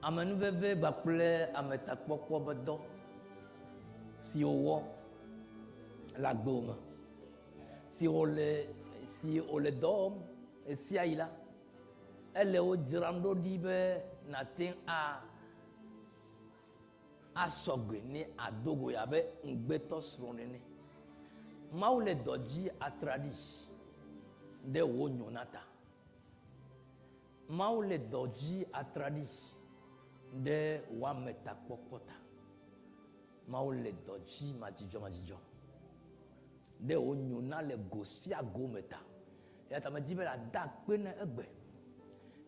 Amenuveve kpakple ametakpɔkpɔ ƒe dɔ si wòwɔ le agbewò me, si wòle si wòle dɔ wɔm ɣesiaɣi la, ele wo dzram ɖo ɖi be nàte ŋu a asɔ gbe ne àdo goe abe ŋugbetɔsrɔ̃ nene. Mawu le dɔ dzi atraɖii ɖe wò nyona ta. Mawu le dɔ dzi atraɖii ɖe wò ametakpɔkpɔ ta. Mawu le dɔ dzi madzidzɔmadzidzɔ ɖe wò nyona le go sia go me ta. Eya ta medi be nàda akpe na egbe,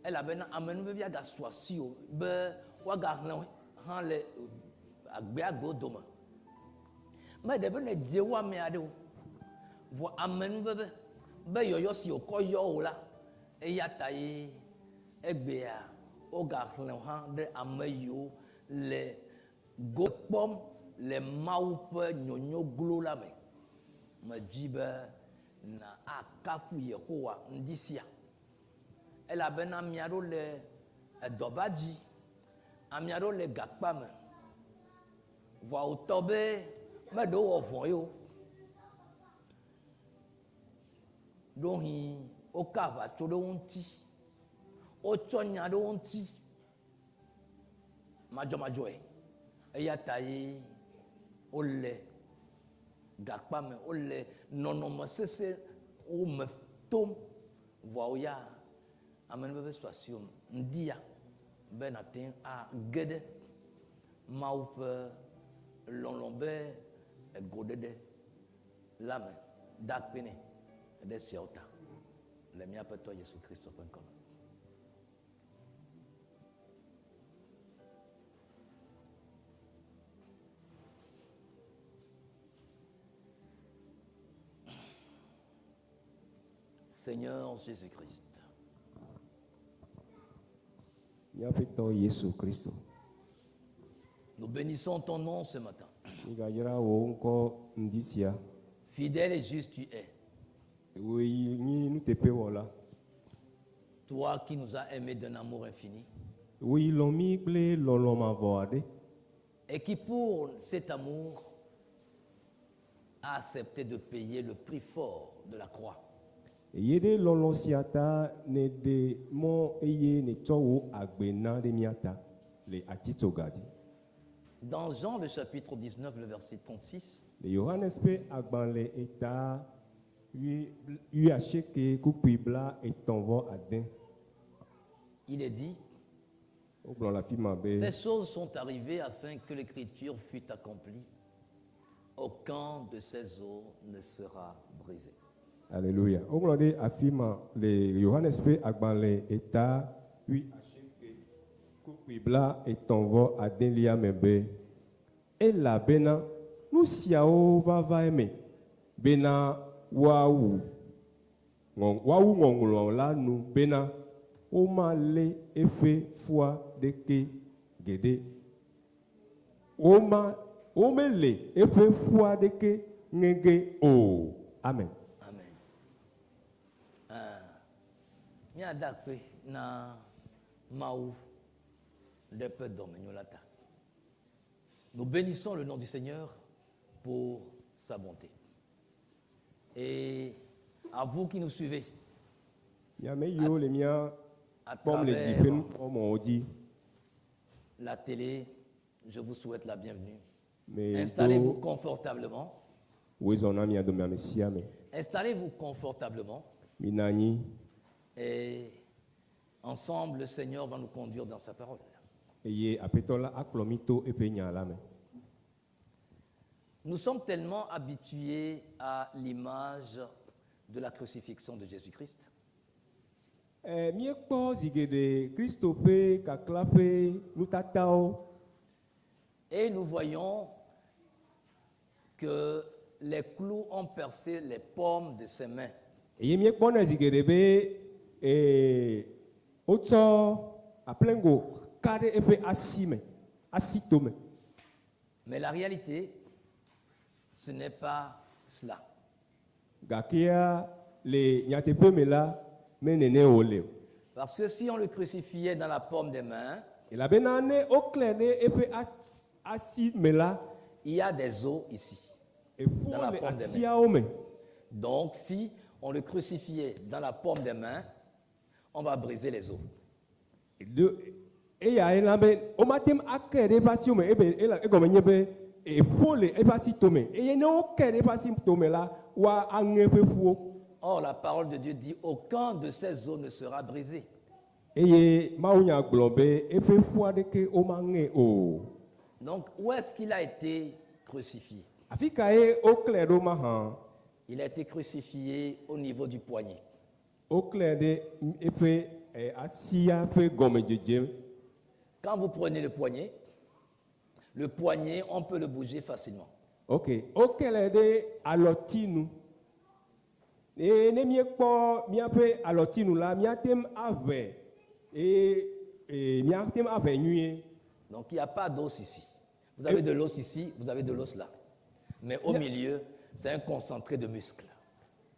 elabena amenuvevia gasu asiwò be woagaxlẽ wò hã le agbeagbewo dome. Meɖe be nèdze wu ame aɖewo, vɔ amenuveve be yɔyɔ si wòkɔ yɔ wò la, eya tae egbea wogaxlẽ wò hã ɖe ame yiwo le go kpɔm le Mawu ƒe nyonyo glo la me. Medi be na akafu Yehowa ŋdi sia, elabena ame aɖewo le edɔba dzi, ame aɖewo le gakpa me, vɔa wòtɔ be meɖe wowɔ vɔ̃ ye o. Ɖewohĩ woka aʋatso ɖe wo ŋuti, wotsɔ nya ɖe wo ŋuti madzɔmadzɔe, eya ta ye wole gakpa me, wole nɔnɔme sesẽwo me tom. Vɔa wò ya, amenuveve su asiwò ŋdi ya be nàte ŋu age ɖe Mawu ƒe lɔlɔ̃ be egoɖeɖe la me. Da akpe nɛ ɖe esiawo ta le mía Aƒetɔ Yesu Kristo ƒe ŋkɔ me. Seigneur Jésus-Christ. Míaƒetɔ Yesu Kristo. Nous bénissons ton nom ce matin. Mígayra wò ŋkɔ ŋdi sia. Fidèle et juste tu es. Wòe nyi nuteƒewɔla. Toi qui nous as aimés d'un amour infini. Wòe lɔ̃ mí kple lɔlɔ̃ mavɔ aɖe. Et qui pour cet amour a accepté de payer le prix fort de la croix. Eye ɖe lɔlɔ̃ sia ta nèɖe mɔ eye nètsɔ wò agbe na ɖe mía ta le atitsoga dzi. Dans Jean le chapitre 19, le verset 36. Le Yohanes ƒe agbalẽ eta wuiasieke kpukpui blaetɔ̃ vɔ ade. Il est dit, Wogblɔ le afi ma be. Ces choses sont arrivées afin que l'écriture fût accomplie, Aucun de ses os ne sera brisé. Aleluya. Woŋlɔ ɖe afi ma le Yohanes ƒe agbalẽ eta wuiasieke kpukpui blaetɔ̃ vɔ adelia me be, Elabena nu siawo va va eme bena woawu woawu ŋɔŋlɔ la nu bena, womalé eƒe fua ɖeke geɖe Woma, womele eƒe ƒu aɖeke ŋe ge o. Amen. Amen. Ah, míada akpe na Mawu ɖe eƒe dɔmenyo la ta. Nous bénissons le nom du Seigneur pour sa bonté. Et à vous qui nous suivez. Mi ame yiwo le mía kpɔm le dzi ƒe nukpɔmɔwo dzi. La télé, je vous souhaite la bienvenue. Installez-vous confortablement. Installez-vous confortablement. Et ensemble, le Seigneur va nous conduire dans sa parole. Nous sommes tellement habitués à l'image de la crucifixion de Jésus-Christ. E Míekpɔ zi geɖe Kristo ƒe kaklã ƒe nutatawo. Et nous voyons que les clous ont percé les paumes de ses mains. Eye míekpɔnɛ zi geɖe be e wotsɔ aplɛŋgo ka ɖe eƒe asi me, asitome. Mais la réalité, ce n'est pas cela. Gakea le nyateƒe me la, me nene wòle o. Parce que si on le crucifiait dans la paume des mains, Elabena ne woklẽ ɖe eƒe asi me la, il y a des os ici. Eƒuwo Dans la le paume des mains. Asiawo me. Donc, si on le crucifiait dans la paume des mains, on va briser les os. Do eyae na be womate ŋu ake ɖe eƒe asiwo me ebe ela egɔme nye be eƒuwo le eƒe asi tome eye ne woke ɖe eƒe asi tome la woa aŋe eƒe ƒuwo. Or, la parole de Dieu dit: aucun de ces os ne sera brisé. Eye mawunya gblɔ be eƒe ƒu aɖeke womaŋe o. Donc, où est-ce qu'il a été crucifié? Afi kae woklẽ ɖo mahã? Il a été crucifié au niveau du poignet. Woklẽ ɖe eƒe eh, asia ƒe gɔmedzedze. Quand vous prenez le poignet, on peut le bouger facilement. Ok, woklẽ ɖe alɔtinu eye ne míekpɔ míaƒe alɔtinu la míate ŋu aʋɛ eye eh, míate ŋu aʋɛ nyuie. Donc, il n'y a pas d'os ici. Vous avez de l'os ici, vous avez de l'os là. Mais au milieu, c'est un concentré de muscles.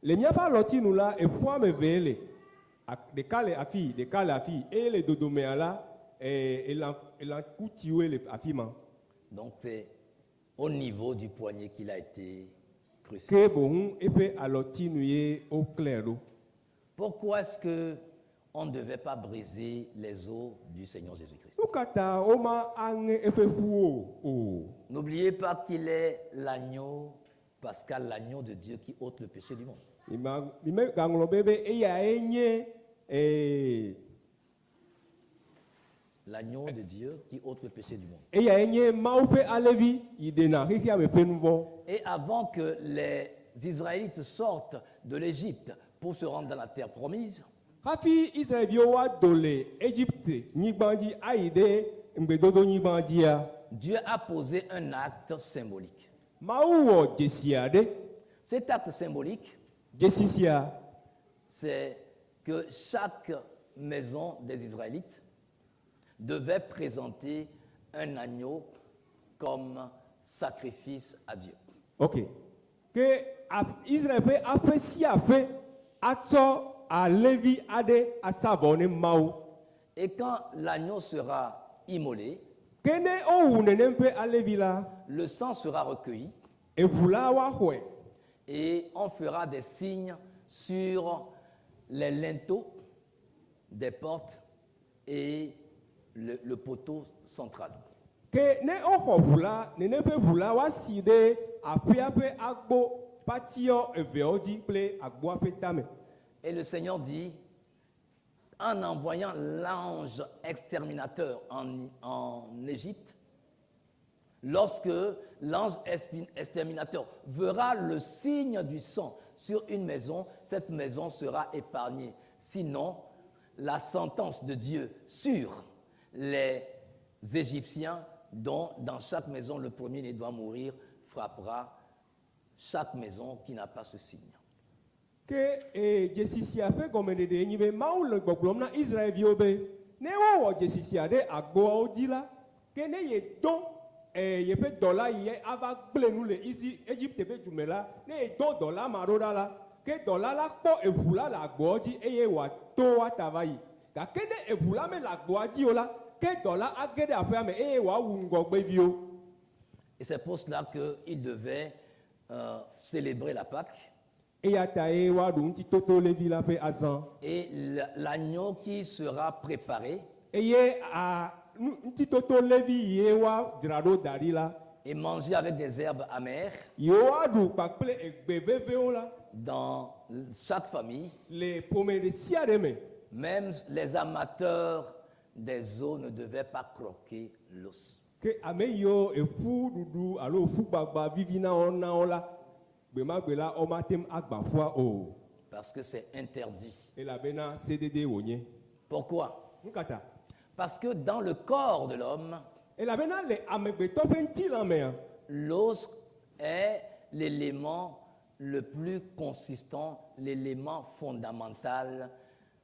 Le míaƒe alɔtinu la eƒu ame evee le. Ɖeka le afi, ɖeka le afi eye le dodomea la eh, elã elãkutiwoe le afi ma. Donc, c'est au niveau du poignet qu'il a été crucifié. Ke boŋu eƒe alɔtinu ye woklẽ ɖo. Pourquoi est-ce que on ne devait pas briser les os du Seigneur Jésus-Christ? Nu ka ta woma aŋe eƒe ƒuwo o? N'oubliez pas qu'il est l'agneau pascal, l'agneau de Dieu qui ôte le péché du monde. Mima mimegaŋlɔ be be eyae nye eh, L'agneau de Dieu qui ôte le péché du monde. Eyae nye Mawu ƒe alevi yi ɖena xexea me ƒe nu vɔ̃. Et avant que les Israélites sortent de l'Égypte pour se rendre dans la terre promise, hafi Israelviwo woado le Egypte nyigba dzi ayi ɖe ŋugbedodo nyigba dzia, Dieu a posé un acte symbolique. Mawu wɔ dzesi aɖe. Cet acte symbolique, Dzesi sia, c'est que chaque maison des Israélites devait présenter un agneau comme sacrifice à Dieu. Ok. Ke Israel ƒe aƒe sia aƒe atsɔ alevi aɖe asa vɔ ne Mawu. Et quand l'agneau sera immolé, Ke ne wowu nenem ƒe alevi la, le sang sera recueilli eʋu la woaxɔe. Et on fera des signes sur les linteaux des portes et le poteau central. Ke ne woxɔ ʋu la, nenem ƒe ʋu la woasi ɖe aƒea ƒe agbo patiɔ eveawo dzi kple agboa ƒe tame. Et le Seigneur dit, en envoyant l'ange exterminateur en Égypte, lorsque l'ange exterminateur verra le signe du sang sur une maison, cette maison sera épargnée. Sinon, la sentence de Dieu sur les Égyptiens, dont dans chaque maison le premier-né doit mourir, frappera chaque maison qui n'a pas ce signe. Ke ee, dzesi sia ƒe gɔmeɖeɖe nyi be Mawu le gbɔgblɔm na Israelviwo be ne wowɔ dzesi sia ɖe agboawo dzi la, ke ne yedo ee, yeƒe dɔla yi ava gblẽ nu le Isi Egypte ƒe dume la, ne yedɔ dɔla ma ɖo ɖa la, ke dɔla la kpɔ eʋu la le agboawo dzi eye wòato woata va yi. Gake ne eʋu la mele agboa dzi o la, ke dɔla age ɖe aƒea me eye wòawu ŋgɔgbeviwo. Et c'est pour cela qu'il devait célébrer la Pâque. Eya ta ye woaɖu ŋutitoto levi la ƒe azã. Et l'agneau qui sera préparé Eye a nu ŋutitoto levi ye woadzra ɖo da ɖi la, et mangé avec des herbes amères ye woaɖu kpakple egbe vevewo la, dans chaque famille, le ƒome ɖe sia ɖe me, même les amateurs des os ne devaient pas croquer l'os. Ke ame yiwo eƒu ɖuɖu alo ƒu gbagba vivi na wo na wo la, gbe ma gbe la womate ŋu agbã ƒua o. Parce que c'est interdit. Elabena sedede wònye. Pourquoi? Nu ka ta? Parce que dans le corps de l'homme, Elabena le amegbetɔ ƒe ŋutilã mea, l'os est l'élément le plus consistant, l'élément fondamental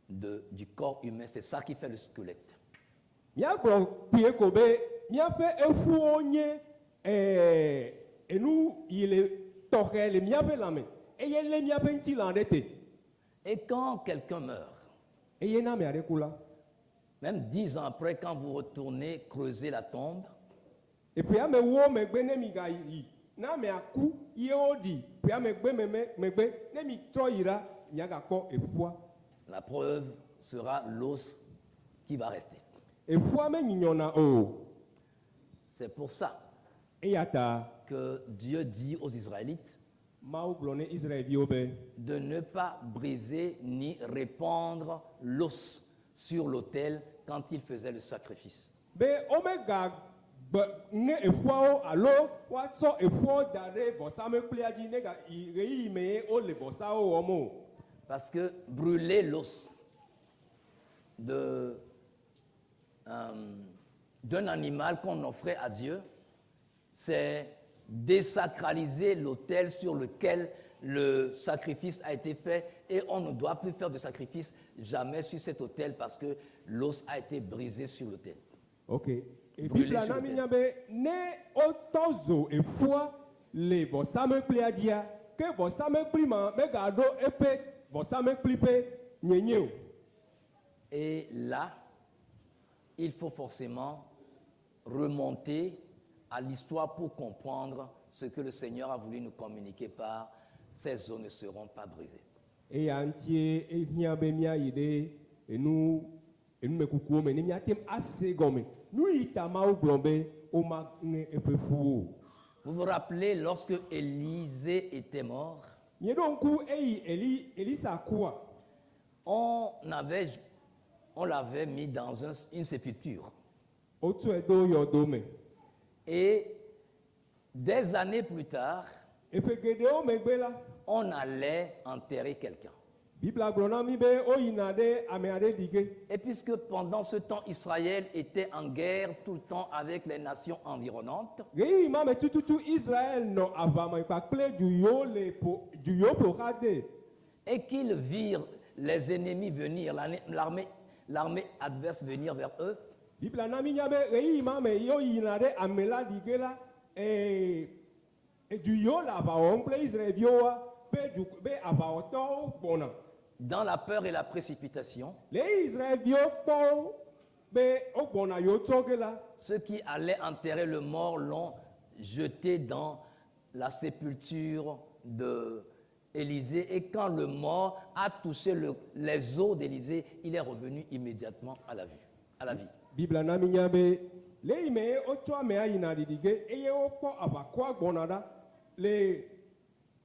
du corps humain. C'est ça qui fait le squelette. Míagblɔ kpuie ko be míaƒe eƒuwo nye ɛɛ enu yi le tɔxɛ le míaƒe lãme eye lé míaƒe ŋutilã ɖe te. Et quand quelqu'un meurt, Eye ne ame aɖe ku la, Même 10 ans après, quand vous retournez creuser la tombe, Eƒea me wo megbe ne mi gayi ne amea ku ye woɖi ƒea megbe meme megbe ne mi trɔ yi la miagakpɔ eƒua. La preuve sera l'os qui va rester. Eƒua menyinyɔna o. C'est pour ça Eya ta que Dieu dit aux Israélites Mawu gblɔ ne Israelviwo be de ne pas briser ni répandre l'os sur l'autel quand ils faisaient le sacrifice. Be womega gbe ŋe eƒuawo alo woatsɔ eƒuawo da ɖe vɔsamlekpuia dzi ne ga yi ɣeyiɣi me ye wole vɔsawo wɔm o. Parce que brûler l'os d'un animal qu'on offrait à Dieu, c'est désacraliser l'autel sur lequel le sacrifice a été fait et on ne doit plus faire de sacrifice jamais sur cet autel parce que l'os a été brisé sur l'autel. Ok. E Brûler Biblia sur na mi l'autel. Nya be ne wotɔ zo eƒua le vɔsamlekpuia dzia ke vɔsamlekpui ma megaɖo eƒe vɔsamlekpui ƒe nyenye o. Et là, il faut forcément remonter à l'histoire pour comprendre ce que le Seigneur a voulu nous communiquer par ces os ne seront pas brisés. Eya ŋutie ehiã be míayi ɖe enu enumekukuwo me ne míate ŋu ase gɔme nu yi ta Mawu gblɔ be womaŋe eƒe ƒuwo o. Vous vous rappelez lorsque Élisée était mort, Mieɖo ŋku eyi Eli Elisa kua on l'avait mis dans une sépulture. Wotsɔe do yɔdo me. Et des années plus tard, Eƒe geɖewo megbe la on allait enterrer quelqu'un. Biblia gblɔ na mí be woyina ɖe ame aɖe ɖi ge. Et puisque pendant ce temps, Israël était en guerre tout le temps avec les nations environnantes, Ɣeyiɣi ma me tututu Israel nɔ aʋa me kpakple du yiwo le ƒo du yiwo ƒo xa de et qu'ils virent les ennemis venir, l'armée adverse venir vers eux, Biblia na mí nya be ɣeyiɣi ma me yiwo yina ɖe ame la ɖi ge la ee du yiwo le aʋa wɔm kple Israelviwoa be du be aʋawɔtɔwo gbɔna. Dans la peur et la précipitation, Le Israelviwo kpɔ be wogbɔna yewo tsɔ ge la ceux qui allaient enterrer le mort l'ont jeté dans la sépulture de Élisée. Et quand le mort a touché les os d'Élisée, il est revenu immédiatement à la vue, à la vie. Biblia na mí nya be le yi me wotsɔ amea yina ɖiɖi ge eye wokpɔ aʋakɔa gbɔna ɖa le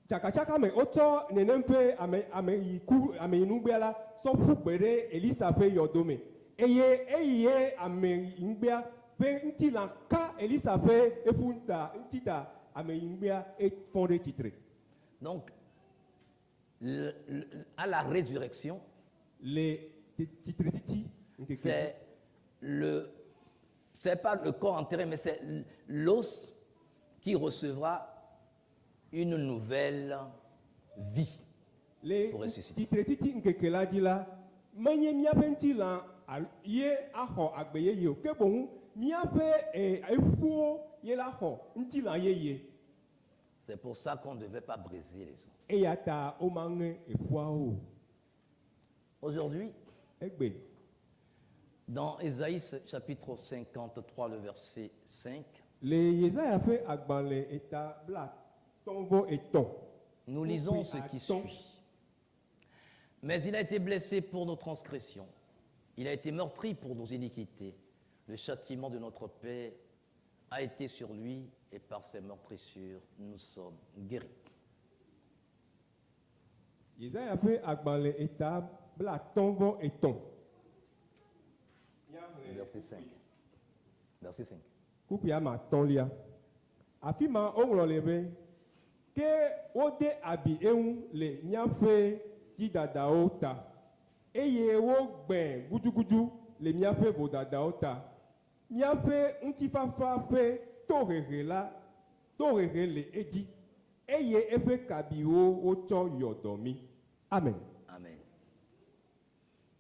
tsakatsaka me wotsɔ nenem ƒe ame ame yi ku ame yi nugbea la sɔ ƒu gbe ɖe Elisa ƒe yɔdo me eye eyi ye ame yi nugbea ƒe ŋutilã ka Elisa ƒe eƒu ŋuta ŋutita ame yi nugbea efɔ ɖe tsitre. Donc, à la résurrection, Le tsitretiti ŋkeke dzi c'est pas le corps enterré, mais c'est l'os qui recevra une nouvelle vie Le pour ressusciter. tsitretiti ŋkeke la dzi la menye míaƒe ŋutilã al- ye axɔ agbe yeye o ke boŋ míaƒe eh, eƒuwo ye la xɔ ŋutilã yeye. C'est pour ça qu'on ne devait pas briser les os. Eya ta womaŋe eƒuawo o. Aujourd'hui, Egbe dans Ésaïe chapitre 53, le verset 5, le Yesaya ƒe agbalẽ eta 53 nous lisons ce qui Attends. Suit. Mais il a été blessé pour nos transgressions, il a été meurtri pour nos iniquités. Le châtiment de notre paix a été sur lui, et par ses meurtrissures, nous sommes guéris. Yesaya ƒe agbalẽ eta 53. Verset 5. Verset 5. Kpukpui ame atɔ̃lia afi ma woŋlɔ le be ke wode abi eŋu le míaƒe dzidadawo ta eye wogbẽ gudugudu le míaƒe vodadawo ta míaƒe ŋutifafa ƒe tohehe la tohehe le edzi eye eƒe kabiwo wotsɔ yɔ dɔ mí amen. Amen.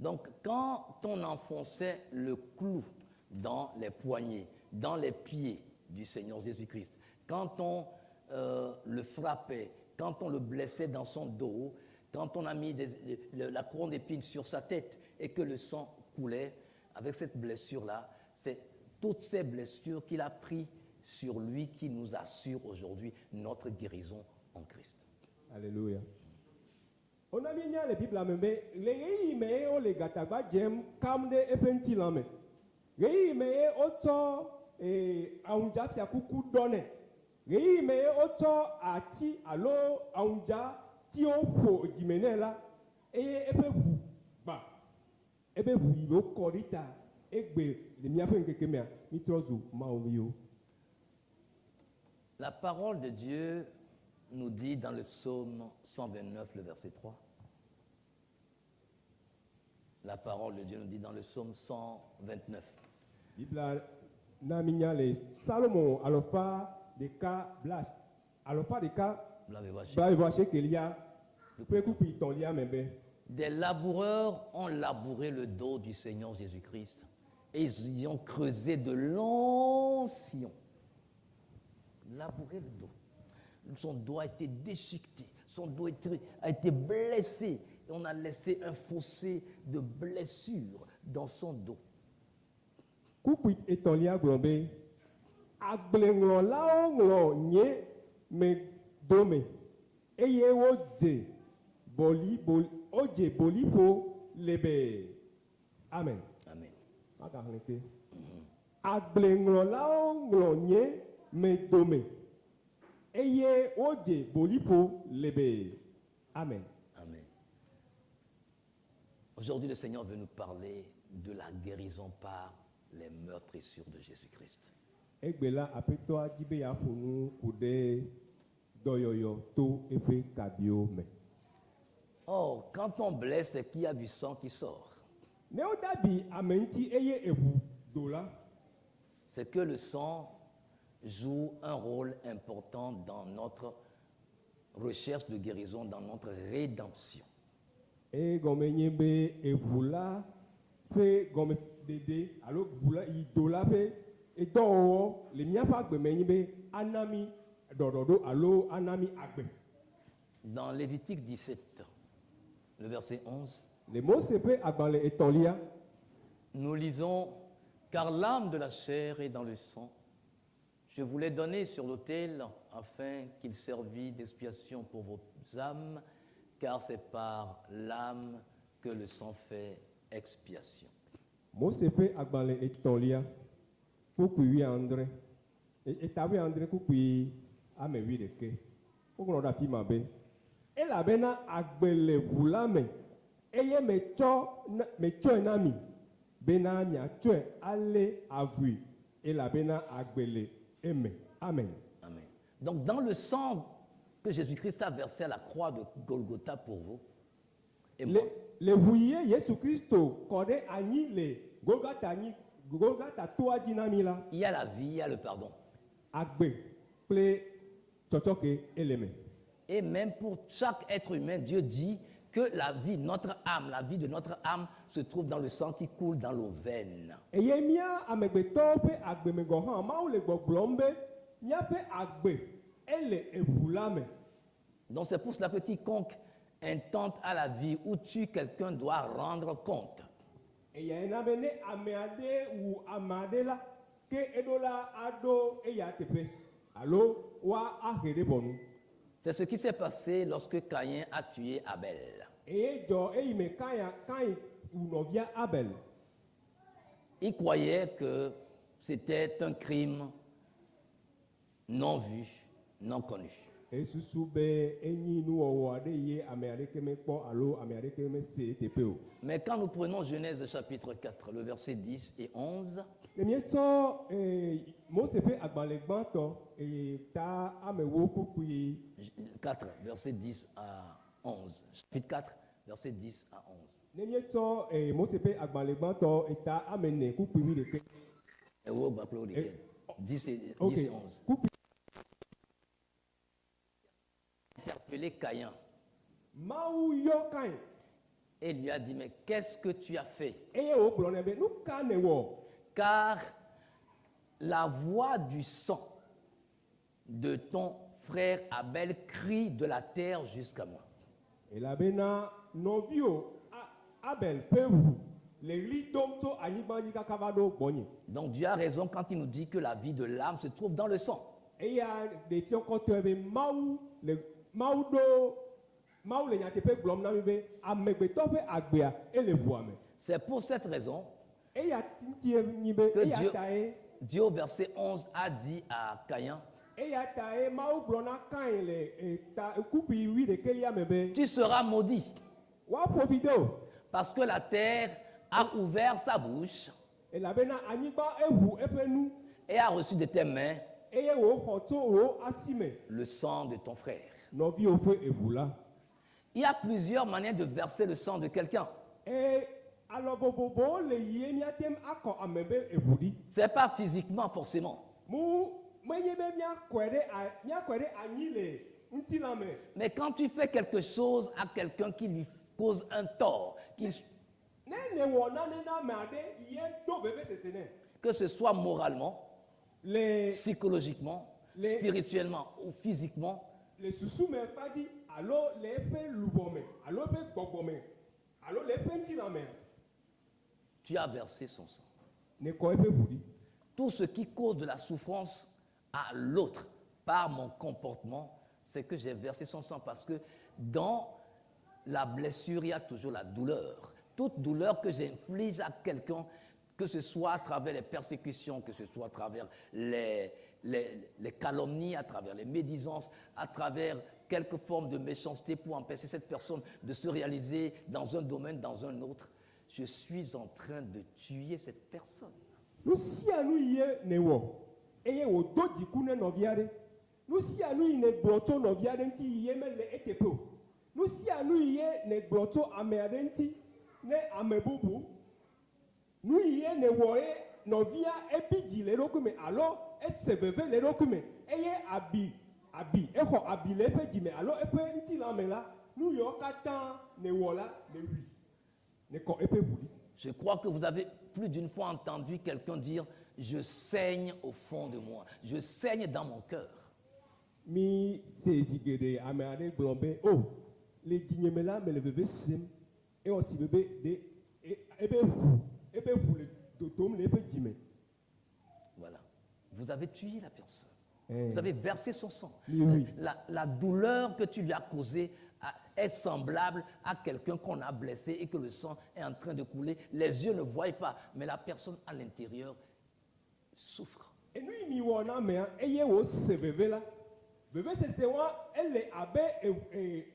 Donc, quand on enfonçait le clou dans les poignets, dans les pieds du Seigneur Jésus-Christ, quand on le frappait, quand on le blessait dans son dos, quand on a mis la couronne d'épines sur sa tête et que le sang coulait, avec cette blessure-là, c'est toutes ces blessures qu'il a prises sur lui qui nous assure aujourd'hui notre guérison en Christ. Alléluia. Wona míenya le Biblia me be le ɣeyiɣi me ye wole gatagba dzem kam ɖe eƒe ŋutilã me. Ɣeyiɣi me ye wotsɔ ee, aŋudzafiakuku ɖɔ nɛ. Ɣeyiɣi me ye wotsɔ ati alo aŋudzatiwo ƒo dzime nɛ la, eye eƒe ʋu gbã. Ebe ʋu yi wokɔ ɖi ta egbe le míaƒe ŋkeke mea, mítrɔ zu Mawuviwo. La parole de Dieu nous dit dans le psaume 129, le verset 3. La parole de Dieu nous dit dans le psaume 129. Biblia na mínya le Salomo 191 bla 88 ƒe kpukpui etɔ̃lia me be Des laboureurs ont labouré le dos du Seigneur Jésus-Christ et ils y ont creusé de longs sillons. Labouré le dos. Son dos a été déchiqueté, son dos a été blessé. Et on a laissé un fossé de blessures dans son dos. Kpukpui etɔ̃lia gblɔ be agbleŋlɔlawo ŋlɔ nye me dome eye wodze boli boli wodze boliƒo lebee. Amen. Amen. Magaxlẽ ke. Agbleŋlɔlawo ŋlɔ nye me dome eye wodze boliƒo lebee. Amen. Amen. Aujourd'hui, le Seigneur veut nous parler de la guérison par les meurtrissures de Jésus-Christ. Egbe la Aƒetɔa dzi be yeaƒo nu ku ɖe dɔyɔyɔ to eƒe kabiwo me. Or, quand on blesse, c'est qu'il y a du sang qui sort. Ne wode abi ame ŋuti eye eʋu do la, C'est que le sang joue un rôle important dans notre recherche de guérison, dans notre rédemption. Egɔme nye be eʋu la ƒe gɔmeɖeɖe alo ʋu la yi do la ƒe edɔwɔwɔ le míaƒe agbe me nye be ana mi ɖɔɖɔɖo alo ana mi agbe. Dans Lévitique 17, le verset 11, Le Mose ƒe agbalẽ etɔ̃lia, nous lisons: Car l'âme de la chair est dans le sang. Je vous l'ai donné sur l'autel afin qu'il servît d'expiation pour vos âmes, car c'est par l'âme que le sang fait expiation. Mose ƒe agbalẽ etɔ̃lia, kpukpui 70, eta 70 kpukpui ame 11. Woŋlɔ ɖe afi ma be, elabena agbe le ʋu la me, eye metsɔ na, metsɔe na mi bena miatsɔe alé avui, elabena agbe le eme. Amen. Amen. Donc dans le sang que Jésus-Christ a versé à la croix de Golgotha pour vous et Le moi, le ʋu ye Yesu Kristo kɔ ɖe anyi le Golgata anyi Golgata toa dzi na mi la, il y a la vie, il y a le pardon. Agbe kple tsɔtsɔke ele me. Et même pour chaque être humain, Dieu dit que la vie, notre âme, la vie de notre âme se trouve dans le sang qui coule dans nos veines. Eye mía amegbetɔwo ƒe agbe me gɔ̃ hã Mawu le gbɔgblɔm be míaƒe agbe ele eʋu la me. Donc c'est pour cela que quiconque intente à la vie ou tue quelqu'un doit rendre compte. Eyae na be ne ame aɖe wu ame aɖe la ke eɖo la aɖo eya teƒe alo woa ahe ɖe ʋɔnu. C'est ce qui s'est passé lorsque Caïn a tué Abel. Eye dzɔ eyi me Kaya Kain wu nɔvia Abel. Il croyait que c'était un crime non vu, non connu. Esusu be enyi nuwɔwɔ aɖe ye ame aɖeke mekpɔ alo ame aɖeke mese eteƒe o. Mais quand nous prenons Genèse chapitre 4, le verset 10 et 11, Ne míetsɔ Mose ƒe agbalẽ gbãtɔ ta 40 kpukpui 4, verset 10 à 11, chapitre 4, verset 10 à 11. Ne míetsɔ Mose ƒe agbalẽ gbãtɔ eta 4 kpukpui 11 Et oh, bah, Claude, 10 et, 10 ok et 11. Kpukpui Interpellé Caïn Mawu yɔ Kain et lui a dit: Mais qu'est-ce que tu as fait? Eye wògblɔ nɛ be nu ka nèwɔ? Car la voix du sang de ton frère Abel crie de la terre jusqu'à moi. Elabena nɔviwò Abel ƒe ʋu le ɣli dom tso anyigba dzi kaka va ɖo gbɔnye. Donc Dieu a raison quand il nous dit que la vie de l'âme se trouve dans le sang. Eya ɖe fia kɔtɔe be Mawu le Mawu ɖo Mawu le nyateƒe gblɔm na mi be amegbetɔ ƒe agbea ele ʋua me. C'est pour cette raison Eya ŋutie nyi be que eya Dieu, tae Dieu au verset 11 a dit à Caïn, eya tae Mawu gblɔ na Kain le eta kpukpui wuiɖekɛlia me be tu seras maudit woaƒo fi de o parce que la terre a ouvert sa bouche elabena anyigba eʋu eƒe nu et a reçu de tes mains eye wòxɔ tso wò asi me le sang de ton frère. Nɔviwo ƒe eʋu la. Il y a plusieurs manières de verser le sang de quelqu'un. Eye alɔ vovovowo le yie míate ŋu akɔ ame be eʋu ɖi. C'est pas physiquement forcément. Mu menye be míakɔe ɖe a- míakɔe ɖe anyi le ŋutilã me. Mais quand tu fais quelque chose à quelqu'un qui lui cause un tort, Ne nèwɔ nane na ame aɖe ye do vevesese nɛ que ce soit moralement, le psychologiquement, spirituellement ou physiquement, le susu me kpa dzi alo le eƒe luʋɔ me alo eƒe gbɔgbɔ me alo le eƒe ŋutilã me tu as versé son sang. Nèkɔ eƒe ʋu ɖi. Tout ce qui cause de la souffrance à l'autre par mon comportement, c'est que j'ai versé son sang parce que dans la blessure, il y a toujours la douleur. Toute douleur que j'inflige à quelqu'un, que ce soit à travers les persécutions, que ce soit à travers les calomnies, à travers les médisances, à travers quelque forme de méchanceté pour empêcher cette personne de se réaliser dans un domaine, dans un autre, je suis en train de tuer cette personne. Nu sia nu yi ye nèwɔ eye wòdo dziku ne nɔvi aɖe, nu sia nu yi nègblɔ tso nɔvi aɖe ŋuti yi ye mele eteƒe o, nu sia nu yi ye nègblɔ tso ame aɖe ŋuti ne ame bubu, nu yi ye nèwɔ ye nɔvia ebi dzi le eɖokui me alo ese veve le eɖokui me eye abi abi exɔ abi le eƒe dzime alo eƒe ŋutilã me la, nu yiwo katã nèwɔ la nèwui nèkɔ eƒe ʋu ɖi. Je crois que vous avez plus d'une fois entendu quelqu'un dire: Je saigne au fond de moi, je saigne dans mon cœur. Mi se zi geɖe ame aɖe gblɔ be o le dzinyeme la mele veve sem ewɔ si be be ɖe e- ebe ʋu ebe ʋu le dodom le eƒe dzime. Voilà. Vous avez tué la personne. Eh. Vous avez versé son sang. Oui. La douleur que tu lui as causée est semblable à quelqu'un qu'on a blessé et que le sang est en train de couler. Les yeux ne voient pas, mais la personne à l'intérieur souffre. Enu yi mi wɔ na amea eye wòse veve la vevesese wa ele abe e e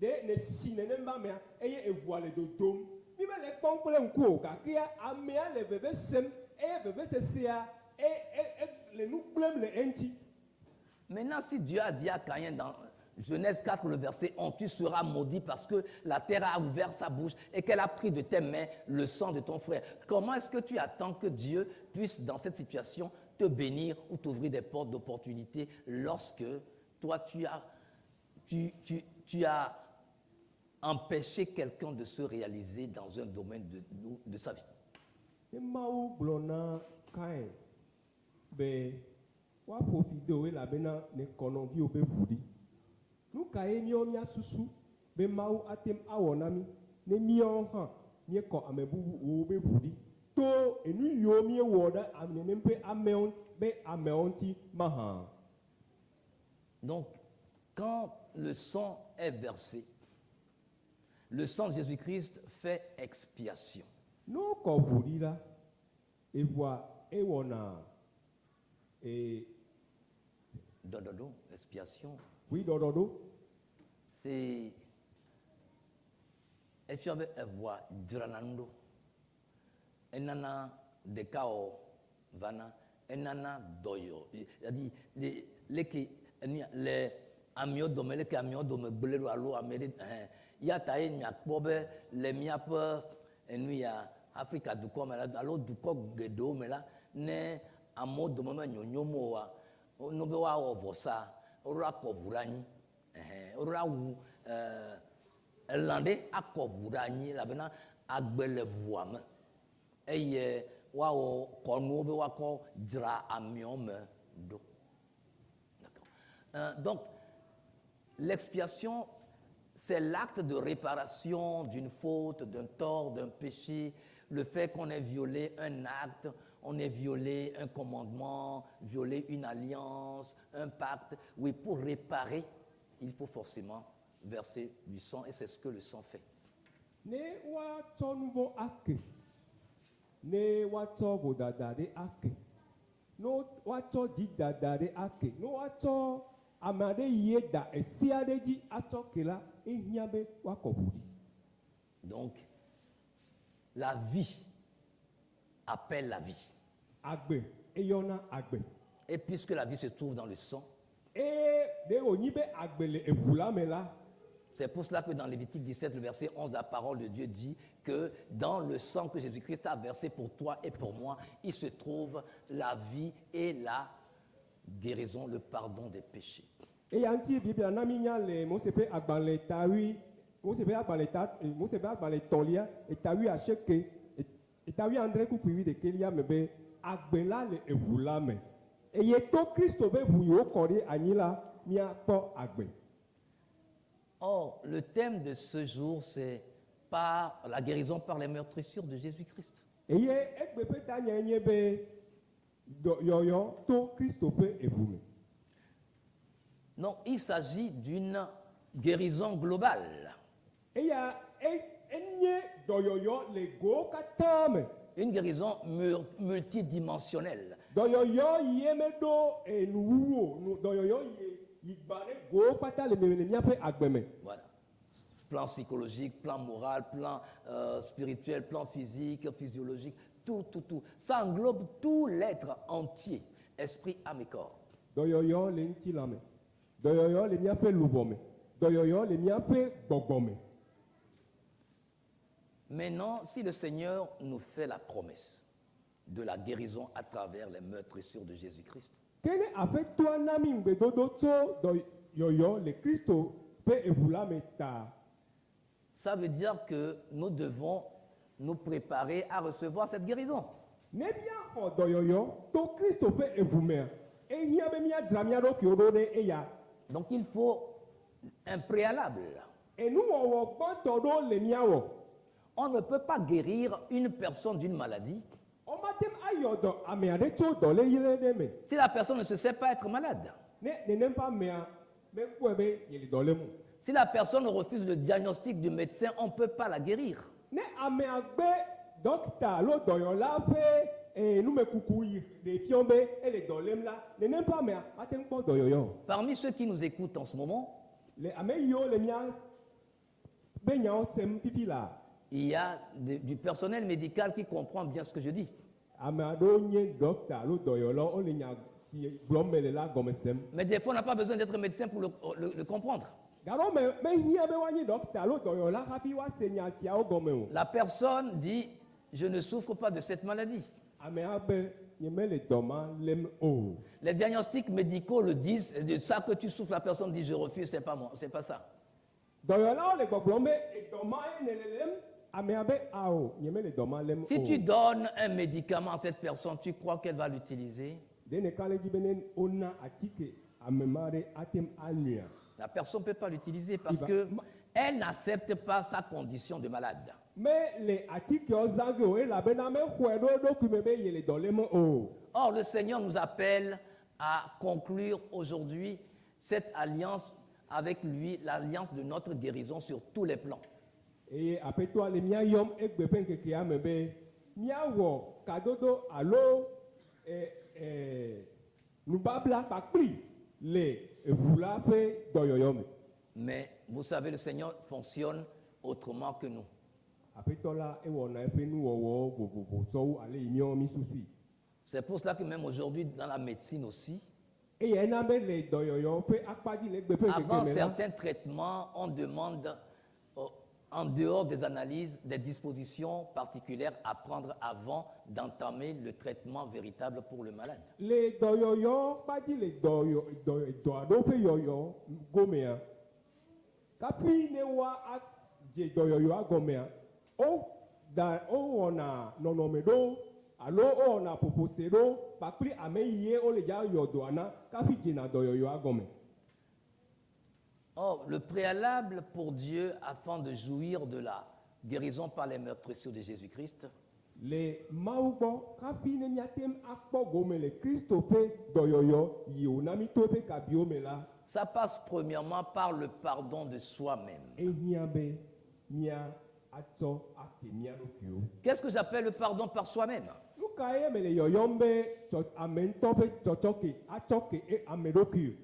ɖe ne si nenem be amea eye eʋua le dodom mi mele kpɔm kple ŋku o gakea amea le veve sem eye vevesesea e e e le nu gblẽm le eŋuti. Maintenant, si Dieu a dit à Caïn dans Genèse 4, le verset 11, tu seras maudit parce que la terre a ouvert sa bouche et qu'elle a pris de tes mains le sang de ton frère. Comment est-ce que tu attends que Dieu puisse, dans cette situation, te bénir ou t'ouvrir des portes d'opportunité lorsque toi, tu as empêché quelqu'un de se réaliser dans un domaine de sa vie? Ne Mawu gblɔ na Kain be woaƒo fi de o elabena nèkɔ nɔviwò be ʋu ɖi. Nu kae míawo míasusu be Mawu ate ŋu awɔ na mí ne míawo hã míekɔ ame bubuwo be ʋu ɖi to enu yiwo míewɔ ɖe ame nenem ƒe amewo be amewo ŋuti mahã? Donc, quand le sang est versé, le sang de Jésus-Christ fait expiation. Ne wokɔ ʋu ɖi la, eʋua ewɔna ee Dododo, expiation, ʋui ɖɔɖɔɖo. C'est efia be eʋua dzrana nu ɖo. Enana ɖekawɔ vana, enana dɔyɔ. C'est-à-dire, leke enu le amewo dome leke amewo dome gblẽ ɖo alo ame ɖe ɛhɛn. Ya ta ye miakpɔ be le míaƒe enu ya Afrika dukɔ me la alo dukɔ geɖewo me la ne amewo dome me nyonyom oa no be woawɔ vɔsa woɖo akɔ ʋu ɖe anyi ɛhɛn woɖo awu ɛɛ elã ɖe akɔ ʋu ɖe anyi elabena agbe le ʋua me eye woawɔ kɔnuwo be woakɔ dzra amewo me ɖo. D'accord. Donc, l'expiation, c'est l'acte de réparation d'une faute, d'un tort, d'un péché. Le fait qu'on ait violé un acte, on ait violé un commandement, violé une alliance, un pacte, oui, pour réparer, il faut forcément verser du sang et c'est ce que le sang fait. Ne woatsɔ nu vɔ̃ ake, ne woatsɔ vodada ɖe ake, ne woatsɔ dzidada ɖe ake, ne woatsɔ ame aɖe yie da esi aɖe dzi atsɔ ke la, ehiã be woakɔ ʋu ɖi. Donc, la vie appelle la vie. Agbe eyɔna agbe. Et puisque la vie se trouve dans le sang, Eye ɖe wònyi be agbe le eʋu la me la, c'est pour cela que dans Lévitique 17, le verset 11, la parole de Dieu dit que dans le sang que Jésus-Christ a versé pour toi et pour moi, il se trouve la vie et la guérison, le pardon des péchés. Eya ŋuti Biblia na mi nya le Mose ƒe agbalẽ ta wi Mose ƒe agbalẽ ta eh, Mose ƒe agbalẽ etɔ̃lia eta 80 eta 70 kpukpui 21lia me be agbe la le eʋu la me eye to Kristo be ʋu yi wokɔ ɖe anyi la míakpɔ agbe. Or, le thème de ce jour, c'est par la guérison par les meurtrissures de Jésus-Christ. Eye egbe ƒe tanya nye be dɔyɔyɔ to Kristo ƒe eʋu me. Non, il s'agit d'une guérison globale, Eya enye dɔyɔyɔ le gowo katã me. Une guérison multidimensionnelle. Dɔyɔyɔ yi meɖo enuwuwu o nu dɔyɔyɔ yi yi gba ɖe gowo kpata le me le míaƒe agbe me. Voilà. Plan psychologique, plan moral, plan spirituel, plan physique, physiologique, tout, tout, tout. Ça englobe tout l'être entier, esprit, âme et corps. Dɔyɔyɔ le ŋutilã me, dɔyɔyɔ le míaƒe luʋɔ me, dɔyɔyɔ le míaƒe gbɔgbɔ me. Maintenant, si le Seigneur nous fait la promesse de la guérison à travers les meurtrissures de Jésus-Christ, Ke ne Aƒetɔa na mi ŋugbedodo tso dɔyɔyɔ le Kristo ƒe eʋu la me ta, ça veut dire que nous devons nous préparer à recevoir cette guérison. Ne míaxɔ dɔyɔyɔ to Kristo ƒe eʋu mea, ehiã be míadzra mía ɖokuiwo ɖo ɖe eya. Donc il faut un préalable. Enuwɔwɔ gbãtɔ ɖewo le míawɔ. On ne peut pas guérir une personne d'une maladie Womate ŋu ayɔ dɔ ame aɖe tso dɔléle ɖe me si la personne ne se sait pas être malade. Ne nenem ƒe amea mekpɔe be yele dɔ lém o. Si la personne refuse le diagnostic du médecin, on ne peut pas la guérir. Ne amea gbe dɔkita alo dɔyɔla ƒe numekuku yi ɖe fiɔ be ele dɔ lém la, nenem ƒe amea mate ŋu kpɔ dɔyɔyɔ o. Parmi ceux qui nous écoutent en ce moment, Le ame yiwo le mía be nyawo sem fifi la, il y a du personnel médical qui comprend bien ce que je dis. Ame aɖewo nye dɔkita alo dɔyɔlawo wole nya si gblɔm mele la gɔme sem. Mais des fois, on n'a pas besoin d'être médecin pour le comprendre. Gake me mehiã be woanye dɔkita alo dɔyɔla hafi woase nya siawo gɔme o. La personne dit, je ne souffre pas de cette maladie. Amea be nye mele dɔ ma lém o. Les diagnostics médicaux le disent, de ça que tu souffres, la personne dit, je refuse, c'est pas moi, c'est pas ça. Dɔyɔlawo le gbɔgblɔm be dɔ ma ye nele lém, amea be ao nye mele dɔ ma lém Si o. tu donnes un médicament à cette personne, tu crois qu'elle va l'utiliser? Ɖe neka le dzi be ne wona atike ame ma ɖe ate ŋu anuia? La personne ne peut pas l'utiliser parce Il va- que elle n'accepte pas sa condition de malade. Mele atikewo zã ge o elabena mexɔe ɖo eɖokui me be yele dɔ lém o. Or, le Seigneur nous appelle à conclure aujourd'hui cette alliance avec lui, l'alliance de notre guérison sur tous les plans. Eye Aƒetɔa le mía yɔm egbe ƒe ŋkekea me be míawɔ kadodo alo nubabla kpakpli le eʋu la ƒe dɔyɔyɔ me. Mais vous savez, le Seigneur fonctionne autrement que nous. Aƒetɔ la ewɔna eƒe nuwɔwɔ vovovo tsɔwu ale yi míawo mi susui. C'est pour cela que même aujourd'hui, dans la médecine aussi, Eye ena be le dɔyɔyɔ ƒe akpa dzi le egbe ƒe avant ŋkeke me la, certains traitements, on demande, en dehors des analyses, des dispositions particulières à prendre avant d'entamer le traitement véritable pour le malade. Le dɔyɔyɔ kpa dzi le dɔyɔ dɔ dɔ aɖewo ƒe yɔyɔ gomea, kafi ne woa adze dɔyɔyɔa gɔmea, wo da wowɔna nɔnɔme ɖewo alo wowɔna ƒoƒose ɖewo kpakple ame yie wole dza yɔ dɔa na kafi dzena dɔyɔyɔa gɔme. Or, le préalable pour Dieu afin de jouir de la guérison par les meurtrissures de Jésus-Christ, Le Mawu gbɔ hafi ne míate ŋu akpɔ gome le Kristo ƒe dɔyɔyɔ yi wòna mí to eƒe kabiwo me la, ça passe premièrement par le pardon de soi-même. Ehiã be mía atsɔ ake mía ɖokuiwo. Qu'est-ce que j'appelle le pardon par soi-même? Nu kae mele yɔyɔm be tsɔ ame ŋutɔ ƒe tsɔtsɔke atsɔ ke e ame ɖokui?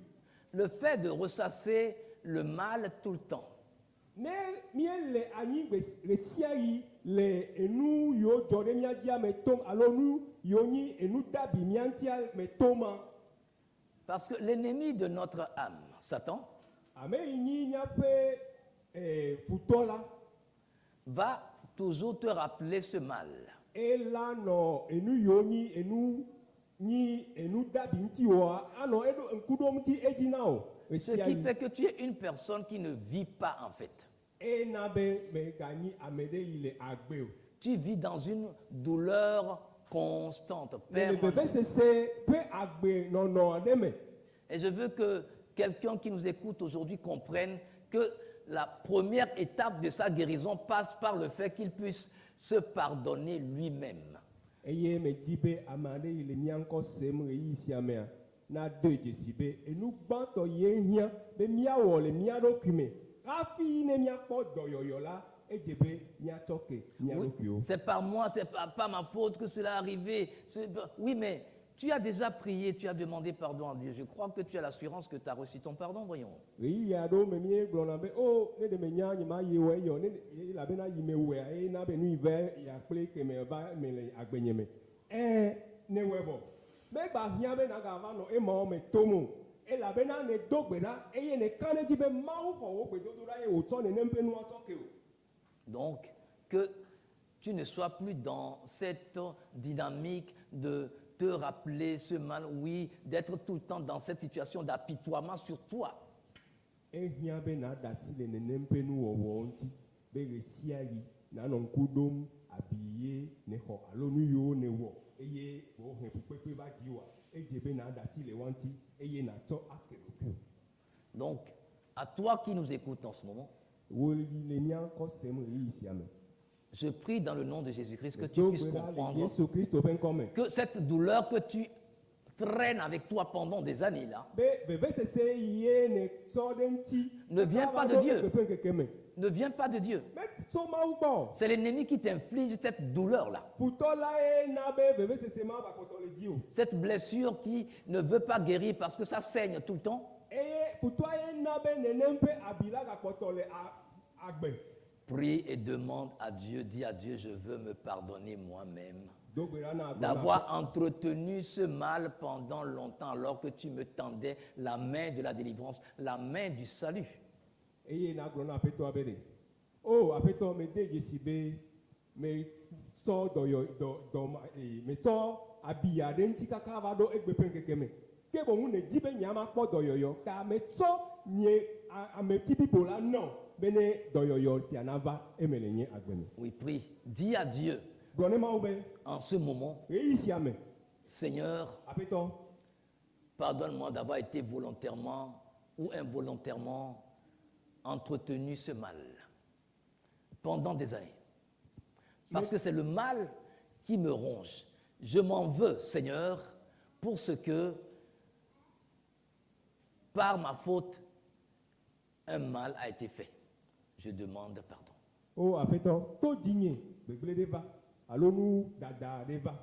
Le fait de ressasser le mal tout le temps. Ne míele anyi gbe ɣe sia ɣi le enu yiwo dzɔ ɖe mía dzia me tom alo nu yiwo nyi enu dabi mía ŋutia me toma, Parce que l'ennemi de notre âme, Satan, ame yi nyi míaƒe eh, futɔ la, va toujours te rappeler ce mal. Ela nɔ enu yiwo nyi enu nyi enu dabi ŋuti woa anɔ eɖo ŋku ɖom ŋuti edzi na wò Ce qui ɣe sia ɣi. Fait que tu es une personne qui ne vit pas en fait. Ena be meganyi ame ɖe yi le agbe o. Tu vis dans une douleur constante, Le permanente. Vevesese ƒe agbenɔnɔ aɖe me. Et je veux que quelqu'un qui nous écoute aujourd'hui comprenne que la première étape de sa guérison passe par le fait qu'il puisse se pardonner lui-même. Eye medi be ame aɖe yi le mía ŋkɔ sem ɣeyiɣi sia mea nade dzesi be enu gbãtɔ ye hiã be míawɔ le mía ɖokui me hafi ne míakpɔ dɔyɔyɔ la edze be míatsɔ ke mía Oui, ɖokuiwo. c'est par moi, c'est pas ma faute que cela est arrivé. Oui, mais tu as déjà prié, tu as demandé pardon à Dieu. Je crois que tu as l'assurance que tu as reçu ton pardon, voyons. Ɣeyiɣi aɖewo me míegblɔna be o ne ɖe menya nye ma yi wɔ eyɔ ne ɖe- elabena yi me wɔa eye na be nu yi va ya kple keme va me le agbenye me ɛɛ ne wɔe vɔ megba hiã be nagava nɔ emawo me tom o elabena ne do gbe ɖa eye ne ka ɖe edzi be Mawu xɔ wò gbedodoɖa eye wòtsɔ nenem ƒe nua tsɔ ke o. Donc, que tu ne sois plus dans cette dynamique de te rappeler ce mal, oui, d'être tout le temps dans cette situation d'apitoiement sur toi. Ehiã be nàɖe asi le nenem ƒe nuwɔwɔ ŋuti be ɣe sia ɣi nanɔ ŋku ɖom abi ye nexɔ alo nu yiwo newɔ eye wòhe fukpekpe va dziwòa edze be nàɖe asi le wa ŋuti eye nàtsɔ ake ɖokuiwò. Donc, à toi qui nous écoutes en ce moment, Wò yi le mía ŋkɔ sem ɣeyiɣi sia me je prie dans le nom de Jésus-Christ que tu do puisses gbe ɖa le comprendre Yesu Kristo ƒe ŋkɔ me que cette douleur que tu traînes avec toi pendant des années là be vevesese ye netsɔ ɖe ŋuti ne vient pas de va ɖo Dieu. egbe ƒe ŋkeke me Ne vient pas de Dieu. Metso Mawu gbɔ. C'est l'ennemi qui t'inflige cette douleur-là. Futɔ la ye na be vevesese ma va kpɔtɔ le dzi o. Cette blessure qui ne veut pas guérir parce que ça saigne tout le temps. Eye futɔa ye na be nenem ƒe abi la gakpɔtɔ le a- agbe. Prie et demande à Dieu, dis à Dieu, je veux me pardonner moi-même Do gbe ɖa na agblɔ na d'avoir entretenu ce mal pendant longtemps alors que tu me tendais la main de la délivrance, la main du salut. Eye nagblɔ na aƒetɔa be ɖe o aƒetɔ mede dzesi be metsɔ dɔyɔ dɔ dɔ ma ee metsɔ abi aɖe ŋuti kaka va ɖo egbe ƒe ŋkeke me ke boŋ ne di be nyama kpɔ dɔyɔyɔ ta metsɔ nye a- ameti bibo la nɔ bene dɔyɔyɔ sia nava eme le nye agbe me. Oui, prie. Dis à Dieu Gblɔ ne Mawu be en ce moment, ɣeyiɣi sia me Seigneur, aƒetɔ pardonne-moi d'avoir été volontairement ou involontairement entretenu ce mal pendant des années. Parce que c'est le mal qui me ronge. Je m'en veux, Seigneur, pour ce que, par ma faute, un mal a été fait. Je demande pardon. O aƒetɔ to dzinye gbegblẽ ɖe va alo nu dada ɖe va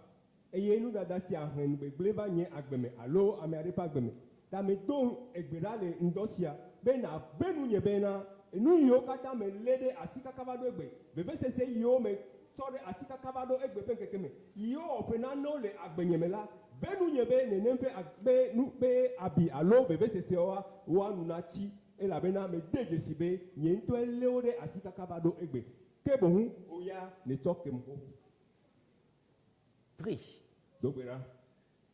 eye nu dada sia he nu gbegblẽ va nye agbe me alo ame aɖe ƒe agbe me ta medo egbe ɖa le ŋdɔ sia be na ve nu nye bena nu yiwo katã me lé ɖe asi kaka va ɖo egbe vevesese yiwo me tsɔ ɖe asi kaka va ɖo egbe ƒe ŋkeke me yiwo wɔƒe nanewo le agbenye me la ve nu nye be nenem ƒe ag- be nu be abi alo vevesesewoa woanu natsi elabena mede dzesi be nye ŋutɔe lé wo ɖe asi kaka va ɖo egbe ke boŋ woya netsɔ kem xoxo. Prie Do gbe ɖa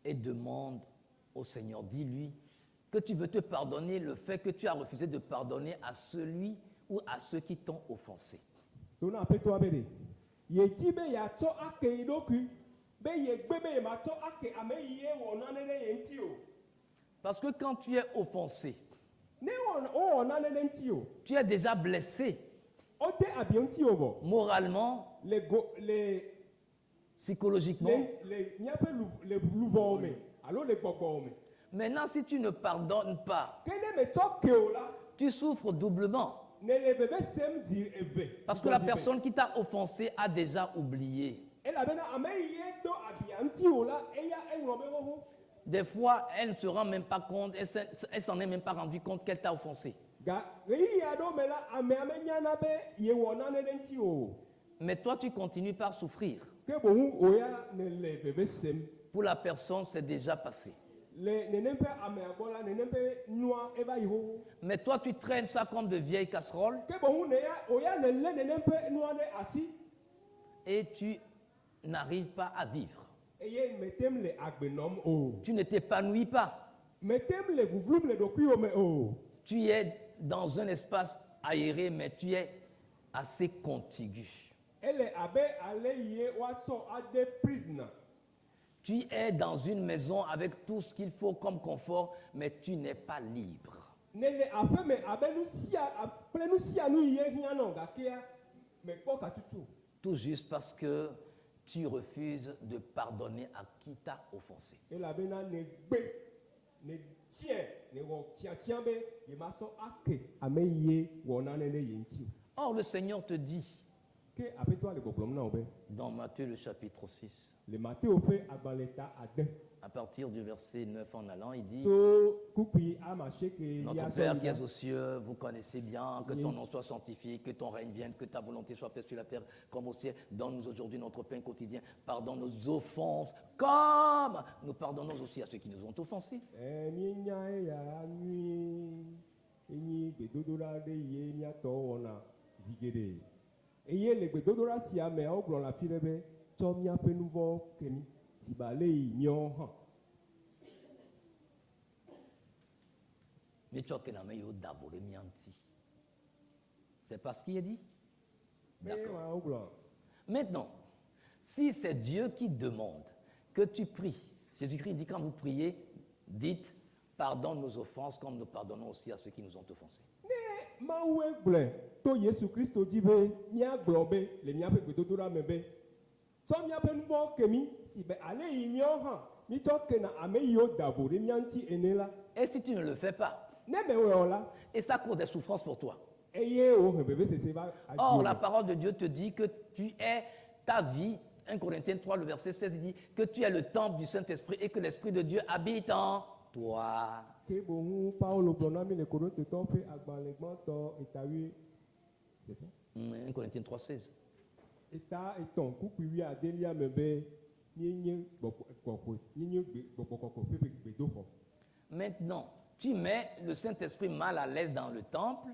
et demande au Seigneur, dis-lui que tu veux te pardonner le fait que tu as refusé de pardonner à celui ou à ceux qui t'ont offensé. To na aƒetɔa be ɖe yedzi be yeatsɔ ake yi ɖokui be yegbe be yematsɔ ake ame yi ye wɔ nane ɖe ye ŋuti o. Parce que quand tu es offensé, Ne wɔ wowɔ nane ɖe ŋuti o tu es déjà blessé wode abi ŋuti o vɔ moralement, le go le Psychologiquement. Le le míaƒe lu le luʋɔwo me alo le gbɔgbɔwo me. Maintenant, si tu ne pardonnes pas, Ke ne metsɔ ke o la, tu souffres doublement. ne le veve sem zi eve. Parce que la personne qui t'a offensé a déjà oublié. Elabena ame yi ye do abia ŋuti o la, eya eŋlɔ be xoxo. Des fois, elle ne se rend même pas compte, elle s'en est même pas rendue compte qu'elle t'a offensé. Ga ɣeyiɣi aɖewo me la, amea menyana be yewɔ nane ɖe ŋuti o. Mais toi, tu continues par souffrir. Ke boŋ wò ya nèle veve sem. Pour la personne, c'est déjà passé. Le nenem ƒe amea gbɔ la, nenem ƒe nua eva yi xoxo. Mais toi, tu traînes ça comme de vieilles casseroles Ke boŋ ne ya wò ya nèlé nenem ƒe nua ɖe asi et tu n'arrives pas à vivre. Eye mètem le agbe nɔm o. Tu ne t'épanouis pas. Mètem le vuvlum le ɖokuiwò me o. Tu es dans un espace aéré, mais tu es assez contigu. Ele abe ale yi ye woatsɔ ade prisoner. Tu es dans une maison avec tout ce qu'il faut comme confort, mais tu n'es pas libre. Nèle aƒeme abe nu sia kple nu sia nu yi ye hiã nɔ gakea mekpɔ katutu o. Tout juste parce que tu refuses de pardonner à qui t'a offensé. Elabena nègbe, nètiae, nèwɔ tiatia be yemasɔ ake ame yi ye wɔ nane ɖe ye ŋuti o. Or, le Seigneur te dit Ke Aƒetɔa le gbɔgblɔm na wò be dans Matthieu le chapitre 6, le Mateo ƒe agbalẽ ta 6, à partir du verset 9 en allant, il dit: tso kpukpui 8 Notre lia Père qui sɔ es aux cieux, vous connaissez bien, que ton nom soit sanctifié, que ton règne vienne, que ta volonté soit faite sur la terre comme au ciel. Donne-nous aujourd'hui notre pain quotidien. Pardonne nos offenses, comme nous pardonnons aussi à ceux qui nous ont offensés. Ɛ míenya eya nyuie enyi gbedodoɖa ɖe ye míatɔwo wɔna zi geɖe. Eye le gbedodoɖa sia mea wogblɔ le afi ɖe be tsɔ míaƒe nu vɔ̃wo ke mí si be ale yi míawo hã. Míetsɔ kena ame yiwo da vo ɖe mía ŋuti. C'est pas ce qui est dit? Be D'accord. wa wogblɔ. Maintenant, si c'est Dieu qui demande que tu pries, Jésus-Christ dit: quand vous priez, dites: pardonne nos offenses comme nous pardonnons aussi à ceux qui nous ont offensés. Ne Mawue gblɔe to Yesu Kristo dzi be míagblɔ be le míaƒe gbedodoɖa me be tsɔ míaƒe nu vɔ̃wo ke mí si be ale yi míawo hã mítsɔ kena ame yiwo da vo ɖe mía ŋuti ene la. Et si tu ne le fais pas, Ne mewɔe o la, et ça cause des souffrances pour toi. Eye wòhe vevesese va Or, adziwò la me. parole de Dieu te dit que tu es ta vie. 1 Corinthiens 3, le verset 16, il dit que tu es le temple du Saint-Esprit et que l'Esprit de Dieu habite en toi. Ke boŋ Paulo gblɔ na mí le Korintotɔwo ƒe agbalẽ gbãtɔ eta wui, c'est ça? 1 Corinthiens 3, 16. Eta 3 kpukpui 16 me be míenye gbɔgbɔ kɔkɔe, míenye gbe gbɔgbɔ kɔkɔe ƒe gbedoxɔ. Maintenant, tu mets le Saint-Esprit mal à l'aise dans le temple,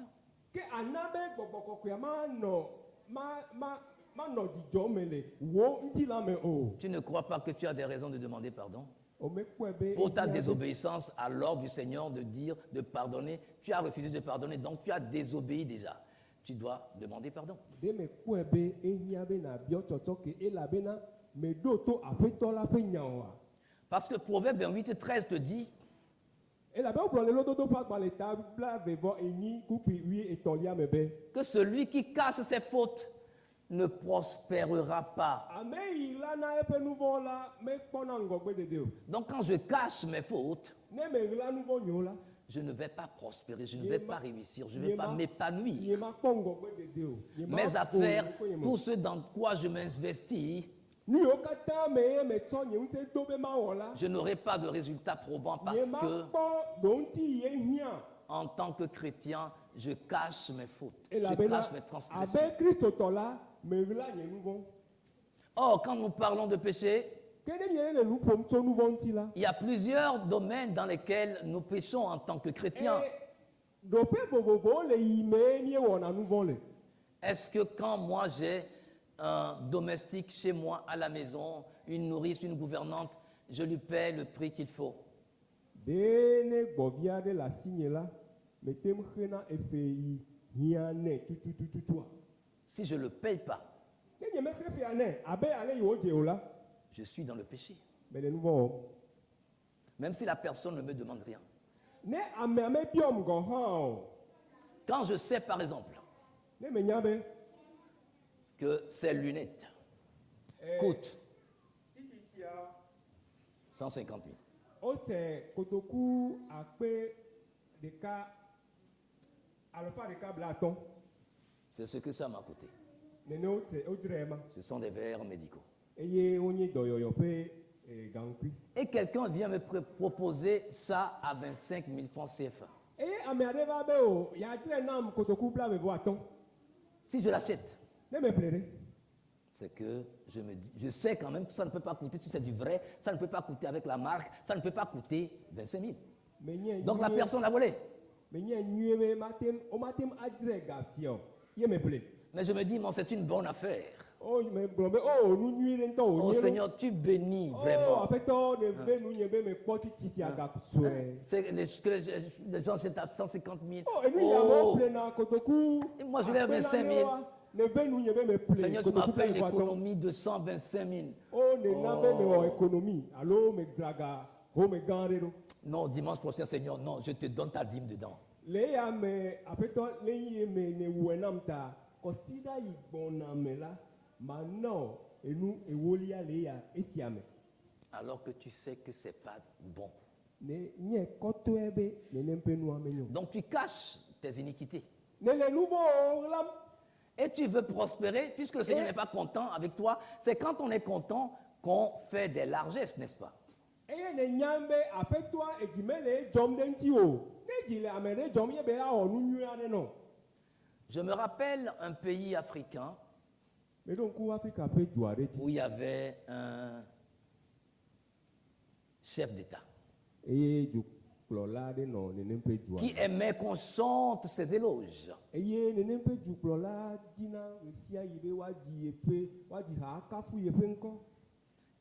Ke ana be gbɔgbɔ kɔkɔea manɔ ma ma manɔ dzidzɔ me le wò ŋutilã me o. Tu ne crois pas que tu as des raisons de demander pardon? Womekpɔe be Pour ta ehiã be désobéissance à l'ordre du Seigneur de dire, de pardonner, tu as refusé de pardonner, donc tu as désobéi déjà. Tu dois demander pardon. Ɖe mekpɔe be ehiã be nàbiɔ tsɔtsɔke elabena meɖo to Aƒetɔ la ƒe nya oa? Parce que Proverbe 28, 13 te dit: Elabe wogblɔ le lododo ƒe agbalẽ ta 24 kpukpui 33 me be que celui qui cache ses fautes ne prospérera pas. Ame yi ɣlana eƒe nu vɔ̃wo la mekpɔna ŋgɔgbedede o. Donc quand je cache mes fautes, Ne meɣla nu vɔ̃ nyewo la, je ne vais pas prospérer, je ne nye vais ma pas réussir, je ne nye vais pas ma m'épanouir. nye makpɔ ŋgɔgbedede o. Nye Mes maƒo affaires, ɖokuinye me o. tout ce dans quoi je m'investis, Nu yiwo katã me ye metsɔ nye ŋusẽ do be mawɔ la, je n'aurai pas de résultats probants parce nye que makpɔ ɖoŋuti yi ye hiã. en tant que chrétien, je cache mes fautes, je Elabena cache mes transgressions. abe Kristotɔ la, meɣla nye nu vɔ̃. Or, quand nous parlons de péché, Ke ne míele nu ƒom tso nu vɔ̃ ŋuti la, il y a plusieurs domaines dans lesquels nous péchons en tant que chrétiens. Eye ɖoƒe vovovowo le yi mee míewɔna nu vɔ̃ le. Est-ce que quand moi j'ai un domestique chez moi à la maison, une nourrice, une gouvernante, je lui paie le prix qu'il faut? Ɖe ne gbɔvi aɖe le asinye la, mete ŋu xena efe yi hiã nɛ tutututua? Si je ne le paye pas, Ne nye mexe fea nɛ abe ale yi wòdze o la, je suis dans le péché. Mele nu vɔ̃ wɔm. Même si la personne ne me demande rien. Ne amea mebiɔm gɔ̃ hã o. Quand je sais par exemple Ne menya be que ces lunettes eh, coûtent 150 000. Wose kotoku akpe ɖeka alafa ɖeka blaatɔ̃. C'est ce que ça m'a coûté. Nene wose wodzrae ma. Ce sont des verres médicaux. Eye wonye dɔyɔyɔ ƒe gaŋkui. Et quelqu'un vient me proposer ça à 25 000 francs CFA. Eye ame aɖe va be o yeadzrae nam kotoku blaeve vɔ atɔ̃. Si je l'achète, Ne meƒle ɖe. C'est que je me dis, je sais quand même que ça ne peut pas coûter, si c'est du vrai, ça ne peut pas coûter avec la marque, ça ne peut pas coûter 25 000. Menye Donc la nyuie personne l'a volé. Menye nyuie be mate womate ŋu adzrae ga sia o. Ye meƒle. Mais je me dis, non, c'est une bonne affaire. O megblɔ be o nu nyui ɖe ŋutɔ Oh wònye ɖo. Seigneur, tu bénis O vraiment. aƒetɔ neve nunye be mekpɔ tsitsi sia ga sue. C'est les, que les gens achètent à 150 000. O enu ya amewo Oh, ƒlena kotoku Et moi, je l'ai à akpe 25 000. nanewoa, neve nunye be meƒle Seigneur, tu m'as kotoku fait une blaeve vɔ atɔ̃. économie de 125 000. O nena be mewɔ économie alo medzra ga home gã aɖe ɖo. Non, dimanche prochain, Seigneur, non, je te donne ta dîme dedans. Le eya me aƒetɔ le yi me ne wɔe nam ta kɔsiɖa yi gbɔna me la mana wò enu ewolia le eya esia me. Alors que tu sais que c'est pas bon. Ne nye kɔtɔe be nenem ƒe nua menyo. Donc tu caches tes iniquités. Ne le nu vɔ̃wo ɣlam. Et tu veux prospérer, puisque le Seigneur n'est pas content avec toi. C'est quand on est content qu'on fait des largesses, n'est-ce pas? Eye ne nya be aƒetɔa edzi mele edzɔm ɖe ŋuti o. Ne dzi le ame ɖe dzɔm ye be awɔ nu nyui aɖe nɔ. Je me rappelle un pays africain Meɖo ŋku Afrika ƒe du aɖe dzi. Où il y avait un chef d'État Eye dukplɔla aɖe nɔ nenem ƒe dua. Qui aimait qu'on chante ses éloges. Eye nenem ƒe dukplɔla dina ɣe sia ɣi be woadzi yeƒe woadzi ha akafu yeƒe ŋkɔ.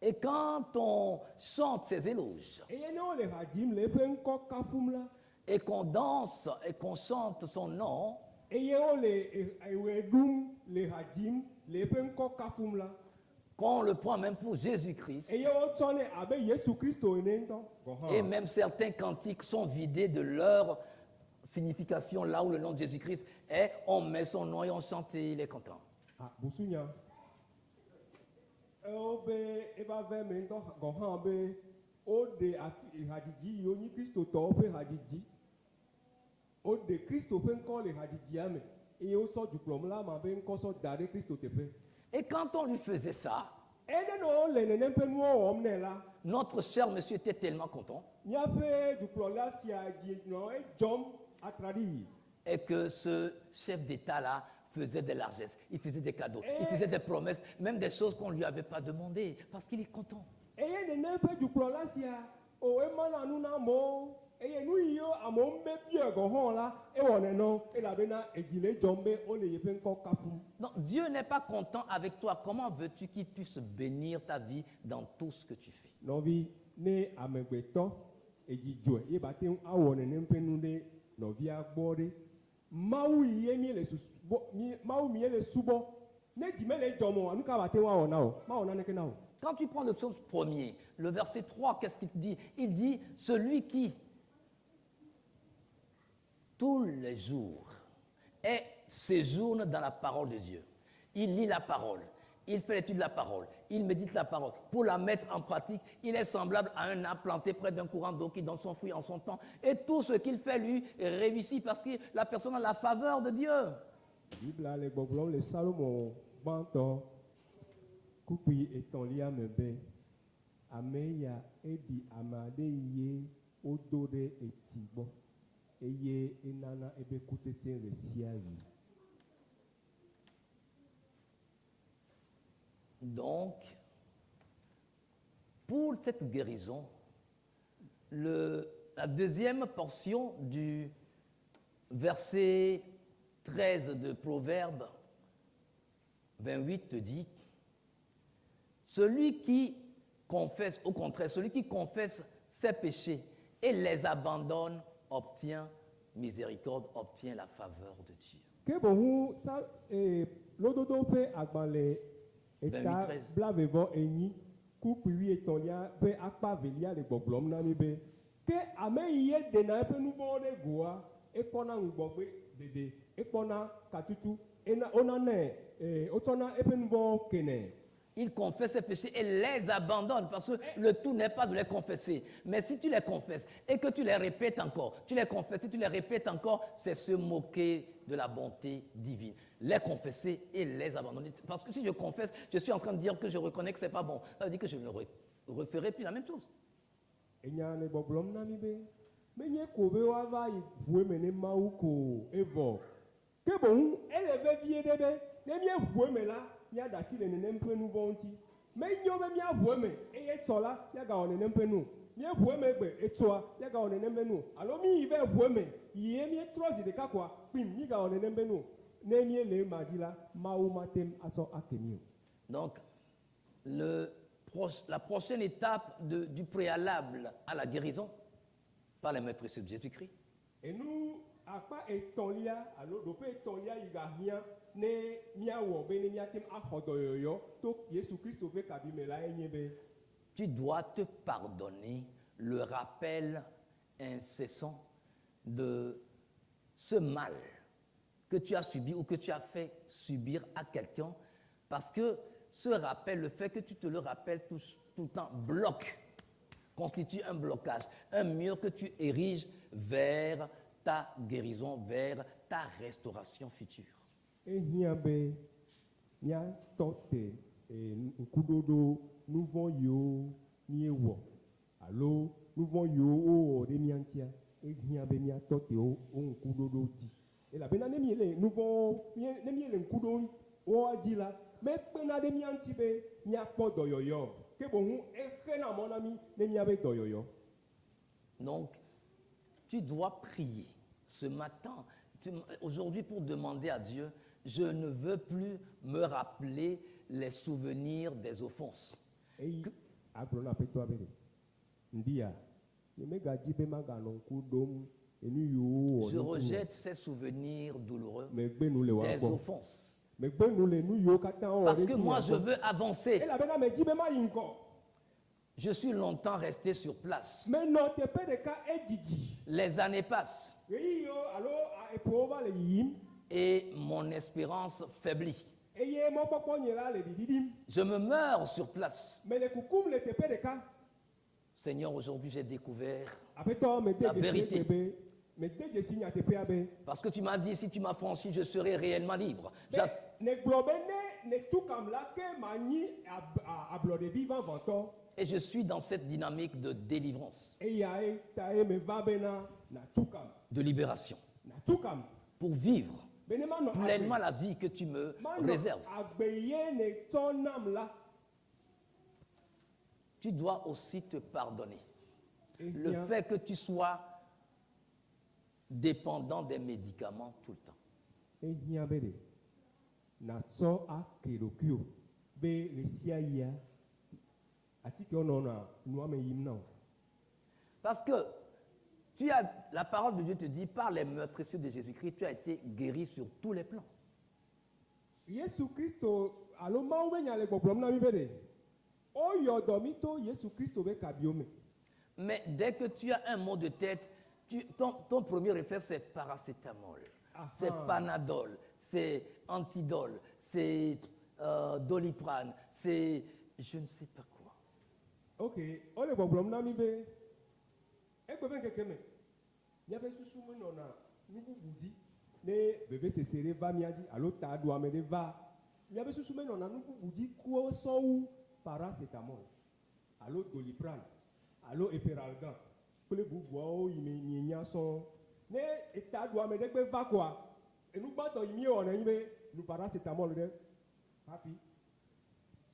Et quand on chante ses éloges Eye ne wole ha dzim le eƒe ŋkɔ kafum la. Et qu'on danse et qu'on chante son nom, Eye wole ewɔ ɖum le ha dzim le eƒe ŋkɔ kafum la. Qu'on le prend même pour Jésus-Christ, Eye wotsɔnɛ abe Yesu Kristo ene ŋutɔ gɔ̃ hã. Et même certains cantiques sont vidés de leur signification là où le nom de Jésus-Christ est, on met son nom et on chante et il est content. Ah, busunya. Ewo be eva ve me ŋutɔ gɔ̃ hã be woɖe afi hadzidzi yiwo nyi kristotɔwo ƒe hadzidzi. Woɖe Kristo ƒe ŋkɔ le hadzidzia me eye wosɔ dukplɔla ma be ŋkɔ sɔ da ɖe Kristo teƒe. Et quand on lui faisait ça, Eye ne nɔ le nenem ƒe nuwo wɔm nɛ la, notre cher monsieur était tellement content míaƒe dukplɔla sia dzi nɔ edzɔm atraɖii. Et que ce chef d'État-là faisait des largesses, il faisait des cadeaux, il faisait des promesses, même des choses qu'on ne lui avait pas demandées, parce qu'il est content. Eye nenem ƒe dukplɔla sia o emana nu na amewo eye nu yiwo amewo mebia gɔ̃ hã la ewɔnɛ nɔ elabena edzi le dzɔm be wole yeƒe ŋkɔ kafum. Donc Dieu n'est pas content avec toi. Comment veux-tu qu'il puisse bénir ta vie dans tout ce que tu fais? Nɔvi ne amegbetɔ edzi dzɔe ye ba te ŋu awɔ nenem ƒe nu ɖe nɔvia gbɔ ɖe mawu yi ye mi le susu bɔ mi mawu mi ye le subɔ ne dzi mele dzɔm oa nu ka ba te ŋu awɔ na o mawɔ naneke na o. Quand tu prends le psaume premier, le verset 3, qu'est-ce qu'il dit? Il dit, celui qui, tous les jours, est, séjourne dans la parole de Dieu. Il lit la parole, il fait l'étude de la parole, il médite la parole pour la mettre en pratique. Il est semblable à un arbre planté près d'un courant d'eau qui donne son fruit en son temps. Et tout ce qu'il fait, lui, réussit parce que la personne a la faveur de Dieu. Biblia le gbɔgblɔm le Salomo gbãtɔ kpukpui etɔ̃lia me be ame ya eɖi ame aɖe ye wodo ɖe etsi gbɔ eye enana ebe kutsetse ɣe sia ɣi. Donc, pour cette guérison, la deuxième portion du verset 13 de Proverbe 28 te dit, celui qui confesse, au contraire, celui qui confesse ses péchés et les abandonne, obtient miséricorde, obtient la faveur de Dieu. Ke boŋu sa ee lododo ƒe agbalẽ eta 28, 13. blaeve vɔ enyi kpukpui wuietɔ̃lia ƒe akpa velia le gbɔgblɔm na mi be ke ame yi ye ɖena eƒe nu vɔ̃wo ɖe goa ekpɔna ŋugbɔgbe dede ekpɔna katutu ena wonanɛ ee wotsɔna eƒe nu vɔ̃wo kenɛ. Il confesse ses péchés et les abandonne parce que le tout n'est pas de les confesser. Mais si tu les confesses et que tu les répètes encore, tu les confesses et tu les répètes encore, c'est se moquer de la bonté divine. Les confesser et les abandonner. Parce que si je confesse, je suis en train de dire que je reconnais que ce n'est pas bon. Ça veut dire que je ne referai plus la même chose. Enya le gbɔgblɔm na mi be menye ko be woava yi ʋu eme ne Mawu ko evɔ ke boŋ ele vevie ɖe be ne míeʋu eme la míaɖe asi le nenem ƒe nu vɔ̃ ŋuti. Menyo be míaʋu eme eye etsɔ la míagawɔ nenem ƒe nu o. Míeʋu eme egbe etsɔa míagawɔ nenem ƒe nu o. Alo míyi va ʋu eme yi ye míetrɔ zi ɖeka koa kpim mígawɔ nenem ƒe nu o. Ne míele ema dzi la Mawu mate ŋu atsɔ ake mí o. Donc, la prochaine étape du préalable à la guérison par les meurtrissures de Jésus-Christ. Enu akpa etɔ̃lia alo ɖoƒe etɔ̃lia yi gahiã ne míawɔ be ne míate ŋu axɔ dɔyɔyɔ to Yesu Kristo ƒe kabi me la enye be tu dois te pardonner le rappel incessant de ce mal que tu as subi ou que tu as fait subir à quelqu'un, parce que ce rappel, le fait que tu te le rappelles tout le temps, bloque, constitue un blocage, un mur que tu ériges vers ta guérison, vers ta restauration future. Ehiã be míatɔ te ŋkuɖoɖo nu vɔ̃ yiwo míewɔ alo nu vɔ̃ yiwo wowɔ ɖe mía ŋutia, ehiã be míatɔ te wo ŋkuɖoɖo dzi. Elabena ne míele nu vɔ̃wo, ne míele ŋku ɖom woa dzi la, mekpena ɖe mía ŋuti be míakpɔ dɔyɔyɔ o. Ke boŋ exena mɔ na mí ne míabe dɔyɔyɔ. Donc, tu dois prier ce matin, aujourd'hui pour demander à Dieu, je ne veux plus me rappeler les souvenirs des offenses. Eyi agblɔ na Aƒetɔa be ɖe, ŋdia, nyemegadzi be maganɔ ŋku ɖom enu yiwo wowɔ Je ɖe ŋutinye o. rejette ces souvenirs douloureux Megbe nu le woa des gbɔ. offenses. Megbe nu le nu yiwo katã wowɔ Parce ɖe que ŋutinye moi, je gbɔ. veux avancer. Elabena medzi be mayi ŋgɔ. Je suis longtemps resté sur place. Menɔ teƒe ɖeka edzidzi. Les années passent. Ɣeyiɣiwo alo eƒewo va le yiyim. Et mon espérance faiblit. Eye mɔkpɔkpɔ nye la le ɖiɖiɖim. Je me meurs sur place. Mele kukum le teƒe ɖeka. Seigneur, aujourd'hui j'ai découvert Aƒetɔ, mede la dzesi vérité. egbe be, mede dzesi nyateƒea be. Parce que tu m'as dit, si tu m'affranchis, je serai réellement libre. Be nègblɔ be ne nètsu kam la, ke manyi ablɔɖevi vavãtɔ. Et je suis dans cette dynamique de délivrance, Eyae tae meva bena nàtsu kam. de libération, Nàtsu kam. pour vivre Be ne manɔ agbe. pleinement la vie que tu me Manɔ réserves. agbe ye nètsɔ nam la. Tu dois aussi te pardonner. Eh Le bien. fait que tu sois dépendant des médicaments tout le temps. Ehiã be ɖe nàtsɔ ake ɖokuiwò be ɣe sia ɣia atikewo nɔna nua me yim na wò. Parce que la parole de Dieu te dit, par les meurtrissures de Jésus-Christ, tu as été guéri sur tous les plans. Yesu Kristo alo Mawu be nya le gbɔgblɔm na mi be ɖe woyɔ dɔ mi to Yesu Kristo be kabiwo me. Mais dès que tu as un mot de tête, ton premier réflexe, c'est paracétamol, c'est Panadol, c'est Antidol, c'est Doliprane, c'est je ne sais pas quoi. Ok, wole gbɔgblɔm na mi be egbe be ŋkeke me míaƒe susu menɔna nu bubu dzi ne vevesese ɖe va mía dzi alo taɖuame ɖe va míaƒe susu menɔna nu bubu dzi kuwo sɔwu paracétamol alo Doliprane alo Efferalgan kple bubuawo yi me mienya sɔŋ. Ne etaɖuame ɖe gbe va koa enu gbãtɔ yi míewɔna nyi be nu paracétamol ɖe hafi.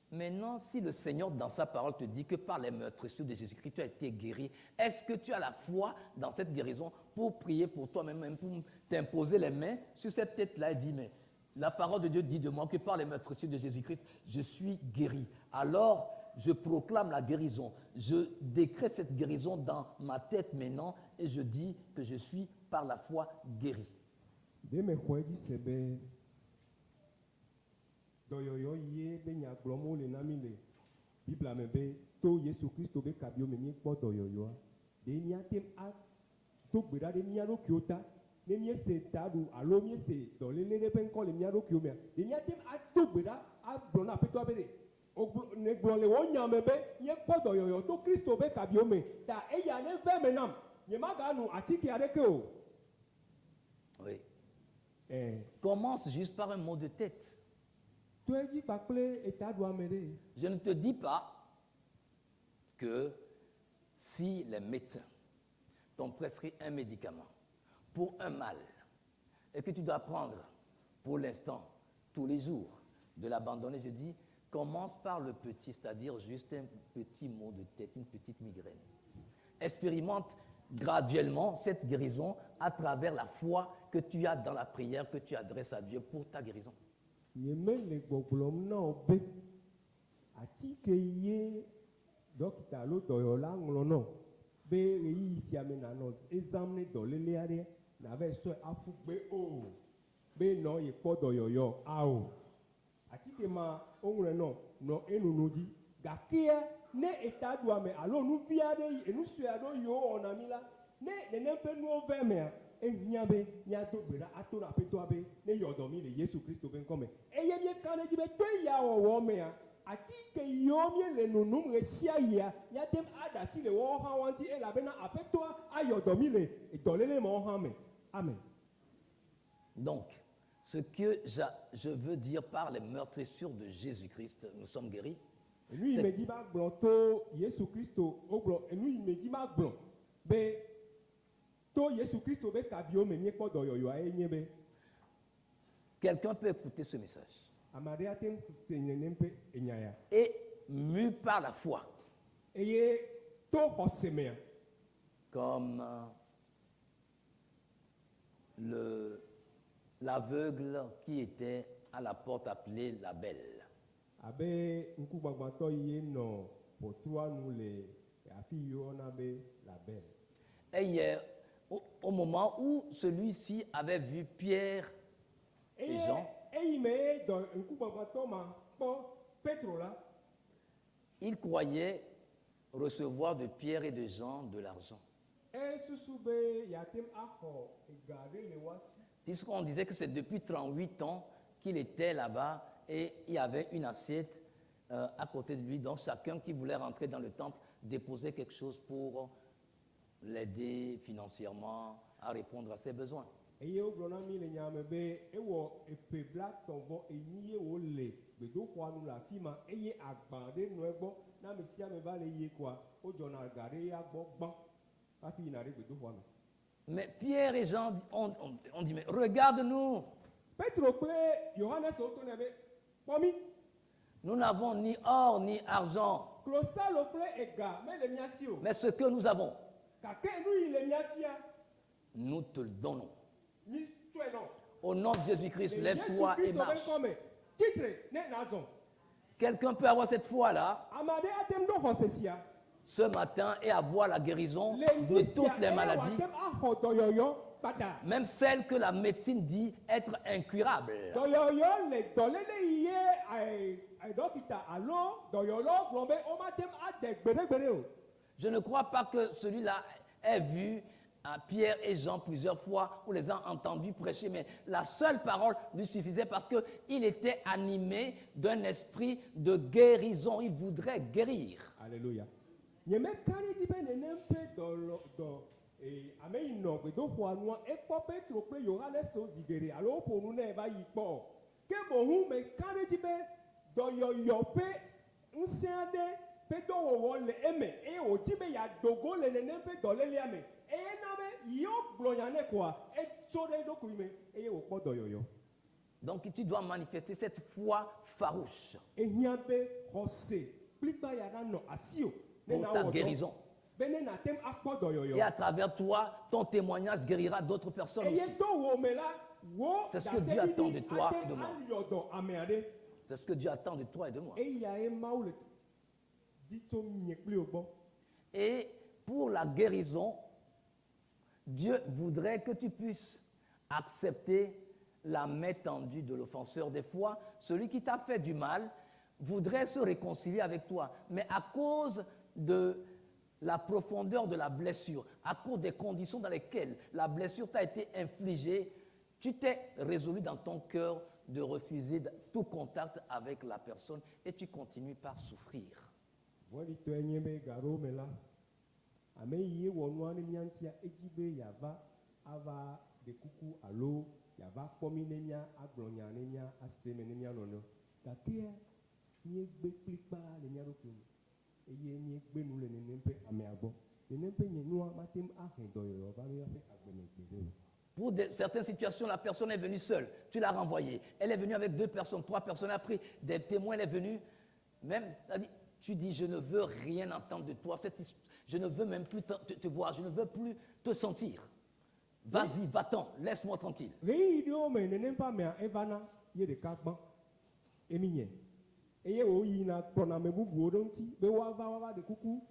Maintenant, si le Seigneur, dans sa parole, te dit que par les meurtrissures de Jésus-Christ, tu as été guéri, est-ce que tu as la foi dans cette guérison pour prier pour toi-même, même pour t'imposer les mains sur cette tête-là et dire, mais la parole de Dieu dit de moi que par les meurtrissures de Jésus-Christ, je suis guéri. Alors, je proclame la guérison. Je décrète cette guérison dans ma tête maintenant et je dis que je suis par la foi guéri. Ɖe mexɔe dzi se be dɔyɔyɔ ye be nya gblɔm wole na mi le Biblia me be to Yesu Kristo be kabiwo me míekpɔ dɔyɔyɔa, ɖe míate ŋu ado gbe ɖa ɖe mía ɖokuiwo ta ne míese ta ɖu alo míese dɔléle ɖe ƒe ŋkɔ le mía ɖokuiwo mea, ɖe míate ŋu ado gbe ɖa agblɔ na Aƒetɔa be ɖe Wogblɔ negblɔ le wò nya me be míekpɔ dɔyɔyɔ to Kristo be kabiwo me ta eya ne ve me nam nyemaganu atike aɖeke o. Oui. Ɛ Commence juste par un mot de tête. To edzi kpakple etaɖuame ɖe. Je ne te dis pas que si les médecins t'ont prescrit un médicament pour un mal et que tu dois prendre pour l'instant tous les jours, de l'abandonner, je dis, commence par le petit, c'est-à-dire juste un petit mot de tête, une petite migraine. Expérimente graduellement cette guérison à travers la foi que tu as dans la prière que tu adresses à Dieu pour ta guérison. Nyemele gbɔgblɔm na wò be atike ye dɔkita alo dɔyɔla ŋlɔ nɔ be ɣeyiɣi sia me nanɔ ezãm ne dɔléle aɖe nava sɔe aƒu gbe o be nɔ yekpɔ dɔyɔyɔ ao atike ma woŋlɔe nɔ nɔ enunu dzi gakea ne etaɖuame alo nuvi aɖe enu sue aɖewo yiwo wɔna mi la ne nenem ƒe nuwo ve mea ehiã be míado gbe ɖa ato na aƒetɔa be ne yɔ dɔ mi le Yesu Kristo be ŋkɔme eye míeka ɖe edzi be to eya wɔwɔ mea atike yiwo míele nunum ɣe sia ɣia míate ŋu aɖe asi le woawo hã wa ŋuti elabena aƒetɔa ayɔ dɔ mi le dɔléle mawo hã me amen. Donc, ce que je veux dire par les meurtrissures de Jésus-Christ, nous sommes guéris. Enu yi me dzi ba gblɔ to Yesu Kristo wogblɔ enu yi me dzi ma gblɔ be to Yesu Kristo be kabiwo me míekpɔ dɔyɔyɔa ye nye be Quelqu'un peut écouter ce message ame aɖe ate ŋu se nenem ƒe enya ya et, mu par la foi, eye to xɔse mea comme l'aveugle qui était à la porte appelée la Belle. Abe ŋkugbagbãtɔ yi nɔ ʋɔtrua nu le afi yi woyɔna be la Belle. Et hier, au moment où celui-ci avait vu Pierre et eye Jean, eyi me ye dɔ ŋkugbagbãtɔ ma kpɔ Petro la il croyait recevoir de Pierre et de Jean de l'argent. Esusu be yeate ŋu axɔ ega ɖe le woa si. Puisqu'on disait que c'est depuis 38 ans qu'il était là-bas et il y avait une assiette à côté de lui. Donc chacun qui voulait rentrer dans le temple déposait quelque chose pour l'aider financièrement à répondre à ses besoins. Eye wogblɔ na mi le nya me be ewɔ eƒe 34 ye wòle gbedoxɔa nu le afi ma eye agba ɖe nɔ egbɔ na ame sia ame va le yie koa wodzɔna ga ɖe ya gbɔ gbã hafi yina ɖe gbedoxɔa me. Mais Pierre et Jean ont dit, mais regarde-nous, Petro kple Yohanes woto nɛ be kpɔ mi nous n'avons ni or ni argent, klosalo kple ega mele mía si o mais ce que nous avons, gake nu yi le mía sia nous te le donnons. Mi tsɔe nɔ. Au nom de Jésus-Christ, Le Yesu lève-toi et Kristo be marche. ŋkɔme tsitre ne nazɔ. Quelqu'un peut avoir cette foi-là Ame aɖe ate ŋu ɖo xɔse sia ce matin et avoir la guérison le de ŋdi sia toutes les eye maladies, wòate ŋu axɔ dɔyɔyɔ kpata. Même celles que la médecine dit être incurable. Dɔyɔyɔ le dɔléle yi ye ɛ ɛ dɔkita alo dɔyɔlawo gblɔ be womate ŋu ade gbeɖegbeɖe o. Je ne crois pas que celui-là ait vu à Pierre et Jean plusieurs fois ou les a entendus prêcher, mais la seule parole lui suffisait parce qu'il était animé d'un esprit de guérison. Il voudrait guérir. Alléluia. Nyemeka ɖe edzi be nenem ƒe dɔlɔ dɔ ee ame yi nɔ gbedoxɔa nua ekpɔ Petro kple Yohanes wo zi geɖe alo woƒo nu nɛ va yi kpɔ o. Ke boŋ meka ɖe edzi be dɔyɔyɔ ƒe ŋusẽ aɖe ƒe dɔwɔwɔ le eme eye wòdi be yeado go le nenem ƒe dɔlélea me eye na be yewo gblɔ nya nɛ koa etso ɖe eɖokui me eye wòkpɔ dɔyɔyɔ. Donc tu dois manifester cette foi farouche Ehiã be xɔse kplikpa ya nanɔ asiwò ne pour ta nawɔ dɔ guérison. Be ne nàte ŋu akpɔ dɔyɔyɔ. Et à travers toi, ton témoignage guérira d'autres personnes aussi. Eye to wò me la wò C'est ce que Dieu attend de toi et de moi. Ayɔ dɔ ame aɖe. C'est ce que Dieu attend de toi et de moi. Eyae Mawu le di tso nye kpli wò gbɔ. Et pour la guérison, Dieu voudrait que tu puisses accepter la main tendue de l'offenseur. Des fois, celui qui t'a fait du mal voudrait se réconcilier avec toi. Mais à cause de la profondeur de la blessure, à cause des conditions dans lesquelles la blessure t'a été infligée, tu t'es résolu dans ton cœur de refuser tout contact avec la personne et tu continues par souffrir. Vɔ̃ɖitɔe nye be gaɖewo me la, ame yi wɔ nua ne mía ŋutia edzi be yeava ava ɖe kuku alo yeava kpɔ mí ne mía agblɔ nya ne mía ase me ne mía nɔnɔewo. Gakea míegbe kplikpaa le mía ɖokui me eye míegbe nu le nenem ƒe amea gbɔ. Nenem ƒe nye nua mate ŋu ahe dɔyɔyɔ va míaƒe agbe me gbeɖe o. Pour certaines situations, la personne est venue seule. Tu l'as renvoyée. Elle est venue avec deux personnes, trois personnes. Après, des témoins, elle est venue. Même, c'est-à-dire, tu dis, je ne veux rien entendre de toi. Je ne veux même plus te voir. Je ne veux plus te sentir. Vas-y, va-t'en. Laisse-moi tranquille. Ɣeyiɣi ɖewo me nenem ƒe amea evana ye ɖeka gbã emi nye eye wòyina kplɔna ame bubuwo ɖe ŋuti be woava woava ɖe kuku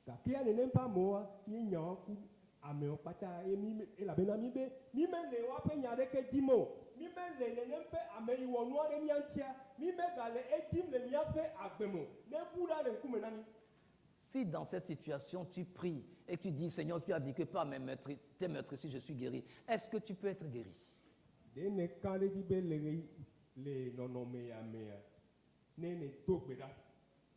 gakea nenem ƒe amewoa míenya wo ku amewo kpata ye mi elabena mi be mi mele woaƒe nya aɖeke dim o mi mele nenem ƒe ame yi wɔ nua ɖe mía ŋutia mi megale edim le míaƒe agbe me o ne bu ɖa le ŋkume na mi. Si dans cette situation tu pries et tu dis, Seigneur, tu as dit que par mes meurtri-, tes meurtrissures, je suis guéri, est-ce que tu peux être guéri? Ɖe ne ka ɖe dzi be le ɣeyi le nɔnɔme ya mea ne ne do gbe ɖa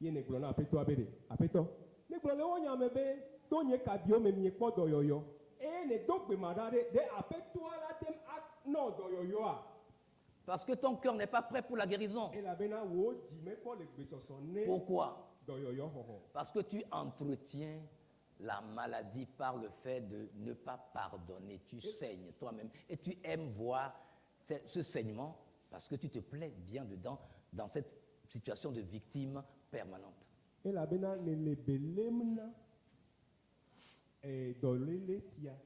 ye ne gblɔ na aƒetɔa be ɖe aƒetɔ ne gblɔ le wo nya me be to nye kabiwo me miekpɔ dɔyɔyɔ eye ne do gbe ma ɖa ɖe ɖe aƒetɔa la te anɔ dɔyɔyɔa? Parce que ton cœur n'est pas prêt pour la guérison. Elabena wò dzi mekpɔ le gbesɔsɔ ne Pourquoi? Dɔyɔyɔ xɔxɔ. Parce que tu entretiens la maladie par le fait de ne pas pardonner. Tu saignes toi-même et tu aimes voir ce saignement parce que tu te plais bien dedans, dans cette situation de victime permanente. Elabena ne le be lém na dɔléle sia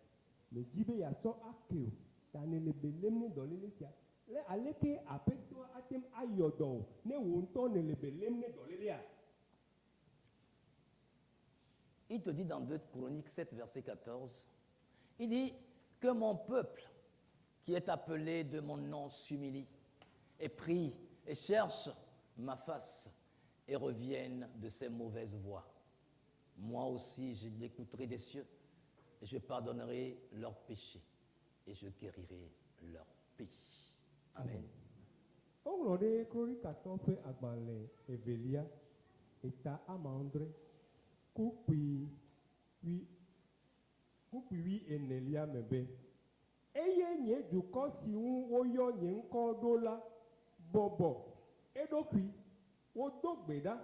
medzi be yeatsɔ ake o ta ne le be lém ne dɔléle sia le aleke aƒetɔa ate ŋu ayɔ dɔ o ne wò ŋutɔ ne le be lém ne dɔlélea. Il te dit dans 2 Chroniques 7, verset 14, il dit que mon peuple, qui est appelé de mon nom, s'humilie et prie et cherche ma face et revienne de ses mauvaises voies. Moi aussi, je l'écouterai des cieux et je pardonnerai leurs péchés et je guérirai leur pays. Amen. Woŋlɔ ɖe Kronikatɔwo ƒe agbalẽ evelia eta 7 kpukpui wi enelia me be eye nye dukɔ si ŋu woyɔ nye ŋkɔ ɖo la bɔbɔ eɖokui wodo gbe ɖa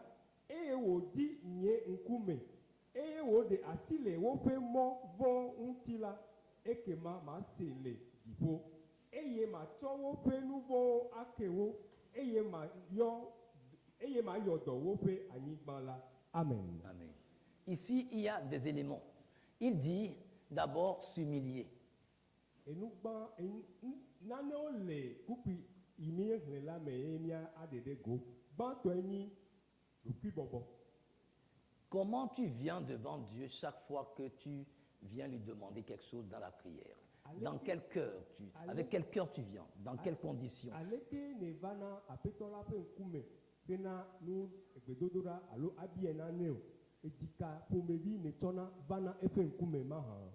eye wòdi nye ŋkume eye wòɖe asi le woƒe mɔ vɔ̃ ŋuti la ekema mase le dziƒo eye matsɔ woƒe nu vɔ̃wo ake wo eye mayɔ eye mayɔ dɔ woƒe anyigba la. Amen. Amen. Ici, il y a des éléments. Il dit d'abord s'humilier. Enugba enu nanewo le kpukpui yi míexlẽ la me ye mía aɖe ɖe go. Gbãtɔe nyi ɖokuibɔbɔ. Comment tu viens devant Dieu chaque fois que tu viens lui demander quelque chose dans la prière? Dans quel cœur tu, avec quel cœur tu viens? Dans quelles conditions? Aleke ne va na aƒetɔ la ƒe ŋkume bena nu gbedodoɖa alo abia nane o edzika ƒomevi netsɔna vana eƒe ŋkume mahã.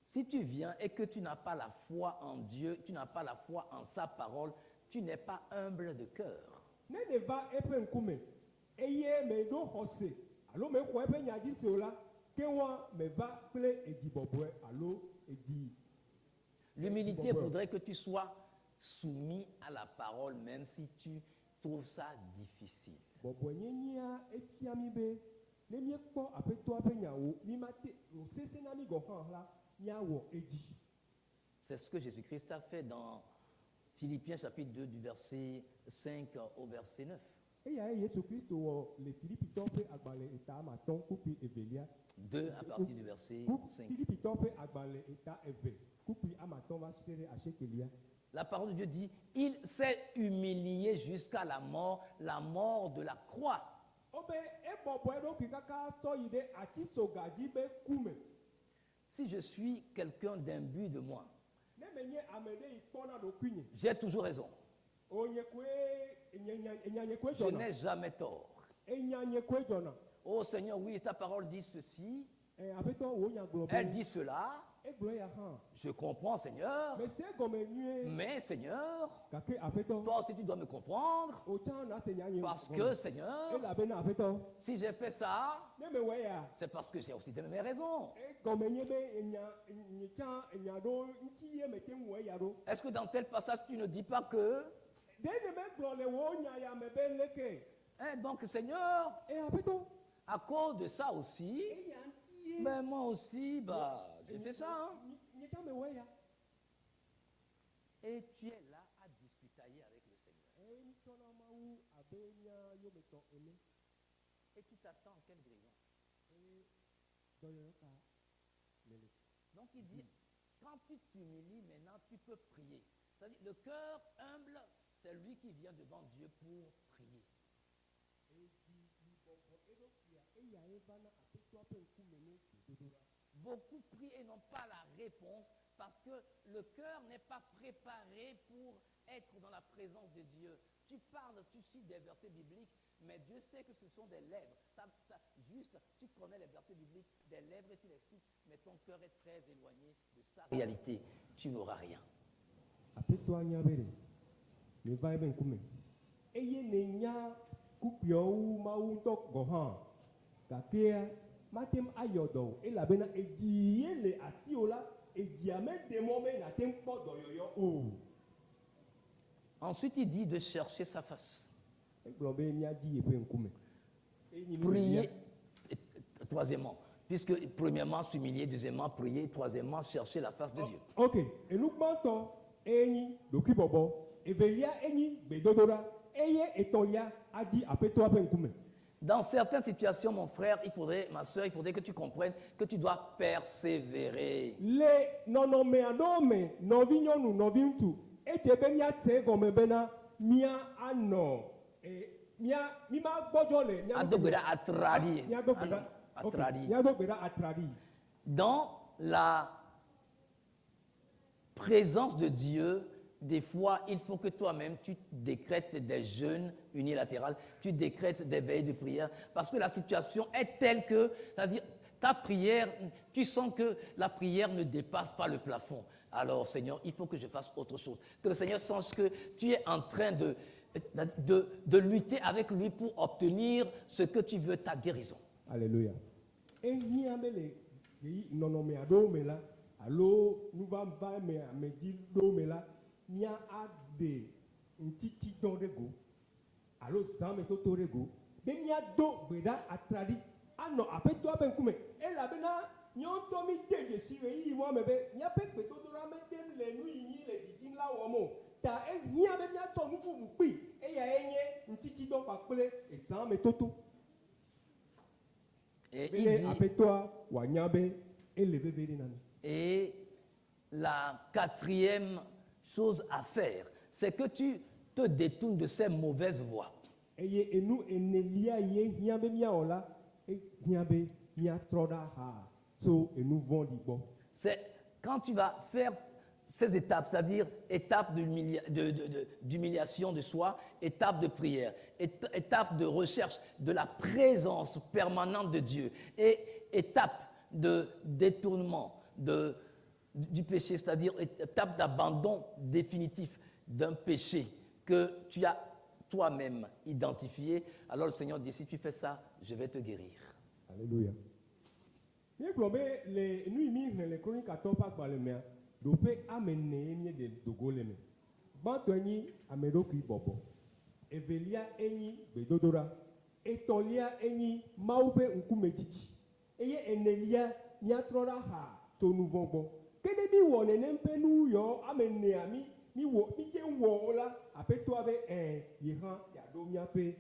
Si tu viens et que tu n'as pas la foi en Dieu, tu n'as pas la foi en sa parole, tu n'es pas humble de cœur. Ne ne va eƒe ŋkume eye meɖo xɔse alo mexɔ eƒe nya dzi se o la ke wa meva kple edzibɔbɔe alo edzi. L'humilité voudrait que tu sois soumis à la parole, même si tu trouves ça difficile. Bɔbɔnyenyea efia mi be ne míekpɔ aƒetɔa ƒe nyawo mi mate wòsesẽ na mi gɔ̃ hã la míawɔ edzi. C'est ce que Jésus-Christ a fait dans Philippiens chapitre 2 du verset 5 au verset 9. Eyae Yesu Kristo wɔ le Filipitɔwo ƒe agbalẽ eta 5 kpukpui evelia. 2 à partir du verset 5. Filipitɔwo ƒe agbalẽ eta 2 kpukpui 5 va se ɖe asiekelia. La parole de Dieu dit, il s'est humilié jusqu'à la mort de la croix. Wobe ebɔbɔ eɖokui kaka sɔ yi ɖe atisoga dzi be ku me. Si je suis quelqu'un d'imbu de moi, Ne menye ame ɖe yi kpɔna ɖokuinye. j'ai toujours raison. O nye koe nye nya enya nye koe Je dzɔna. N'ai jamais tort. Enya nye koe dzɔna. Oh Seigneur, oui, ta parole dit ceci. Ɛ aƒetɔ wo nya gblɔ Elle be. Dit cela. Egblɔ ya hã. Je comprends, Seigneur, Mese egɔme nyuie. Mais Seigneur, Gake aƒetɔ, toi aussi tu dois me comprendre, wò tsã nase nya nye parce gɔme. que, Seigneur, Elabena aƒetɔ, si j'ai fait ça, ne mewɔe ya, c'est parce que j'ai aussi mes raisons. Egɔme nye be enya nye tsã enya ɖewo ŋuti ye mete ŋu wɔ eya ɖo. Est-ce que dans tel passage, tu ne dis pas que, Ɖe ne megblɔ le wò nya ya me be leke? Hein, donc Seigneur, E aƒetɔ, à cause de ça aussi, eya ŋuti ye. Ben moi aussi, bah, j'ai fait ça, hein. Nye tsã mewɔ eya. Et tu es là à discutailler avec le Seigneur. Eye mitsɔna Mawu abe mía yometɔ ene. Et tu t'attends à quelle guérison? Eye dɔyɔyɔ ka nele? Donc il dit, quand tu t'humilies maintenant, tu peux prier. C'est-à-dire, le cœur humble, c'est lui qui vient devant Dieu pour prier. Edzi yi bɔbɔ eɖokuia eyae vana aƒetɔa ƒe ŋkume ne gbedodoɖa. Beaucoup prient et n'ont pas la réponse parce que le cœur n'est pas préparé pour être dans la présence de Dieu. Tu parles, tu cites des versets bibliques, mais Dieu sait que ce sont des lèvres. Juste, tu connais les versets bibliques des lèvres et tu les cites, mais ton cœur est très éloigné de sa réalité. Tu n'auras rien. Aƒetɔa nya be ɖe neva ebe ŋkume eye nenya kpukpuiawo wu Mawu ŋutɔ gɔ̃ hã gakea mate ŋu ayɔ dɔ o elabena edzi ye le asiwò la edzia meɖe mɔ be nàte ŋu kpɔ dɔyɔyɔ o. Ensuite, il dit de chercher sa face. Egblɔ be míadi yeƒe ŋkume. Eye nyi nu Prier. velia. Troisièmement, puisque premièrement s'humilier, deuxièmement prier, troisièmement chercher la face de Dieu. Ok, enu gbãtɔ enyi ɖokuibɔbɔ, evelia enyi gbedodoɖa eye etɔ̃lia adi aƒetɔa ƒe ŋkume. Dans certaines situations, mon frère, il faudrait, ma soeur, il faudrait que tu comprennes que tu dois persévérer. Le nɔnɔme aɖewo me nɔvinyɔnu nɔviŋutsu edze be míase egɔme bena mía anɔ e, mía mi ma gbɔdzɔ le mía Ado gbe ɖa atraɖi. míado gbe ɖa ok, Atraɖi. míado gbe ɖa atraɖi. Dans la présence de Dieu, des fois, il faut que toi-même, tu décrètes des jeûnes unilatérales, tu décrètes des veillées de prière, parce que la situation est telle que, c'est-à-dire, ta prière, tu sens que la prière ne dépasse pas le plafond. Alors, Seigneur, il faut que je fasse autre chose. Que le Seigneur sache que tu es en train de lutter avec lui pour obtenir ce que tu veux, ta guérison. Alléluia. Ehiã be le ɣeyiɣi nɔnɔme aɖewo me la alo nuvava me amedzi ɖewo me la mía aɖe ŋutitsidɔ ɖe go alo zãmetoto ɖe go be míado gbe ɖa atraɖi anɔ aƒetɔa ƒe ŋkume elabena míawo ŋutɔ mi de dzesi ɣeyiɣi wa me be míaƒe gbedodoɖa mete ŋu le nu yi nyi le dzidzim la wɔm o ta ehiã be míatsɔ nu bubu kpi eyae nye ŋutitsidɔ kpakple ezãmetoto. Et Be il ne dit, aƒetɔa wòanya be ele veve ɖe na mi. Et la quatrième chose à faire, c'est que tu te détournes de ces mauvaises voies. Eye enu enelia ye hiã be míawɔ la ehiã be míatrɔ ɖa ha tso enu vɔ̃ɖi gbɔ. C'est quand tu vas faire ces étapes, c'est-à-dire étape d'humiliation de soi, étape de prière, étape de recherche de la présence permanente de Dieu et étape de détournement du péché, c'est-à-dire étape d'abandon définitif d'un péché que tu as toi-même identifié. Alors le Seigneur dit, si tu fais ça, je vais te guérir. Alléluia. Míegblɔ be le nu yi mi xlẽ le kronikatɔwo ƒe agbalẽ mea, ɖoƒe ame ene ye míeɖe dogo le me. Gbãtɔe nyi ame ɖokui bɔbɔ, evelia enyi gbedodoɖa, etɔ̃lia enyi Mawu ƒe ŋkume dzidzi eye enelia míatrɔ ɖa ha tso nu vɔ̃ gbɔ. Ke ne mi wɔ nenem ƒe nu yawo ame enea mi mi wɔ mi te ŋu wɔ wo la, aƒetɔa be ɛ̃ ye hã yeaɖo míaƒe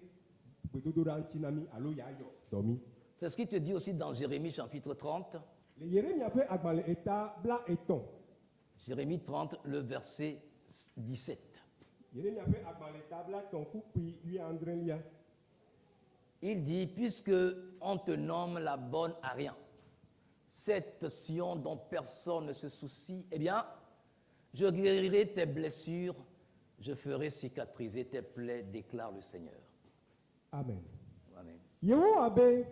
gbedodoɖa ŋuti na mi alo yeayɔ dɔ mi. C'est ce qu'il te dit aussi dans Jérémie chapitre 30. Le Yeremia ƒe agbalẽ eta 30. Jérémie 30, le verset 17. Yeremia ƒe agbalẽ eta 30 kpukpui 70lia. Il dit, puisque on te nomme la bonne à rien, cette Sion dont personne ne se soucie, eh bien, je guérirai tes blessures, je ferai cicatriser tes plaies, déclare le Seigneur. Amen. Amen. Yehowa be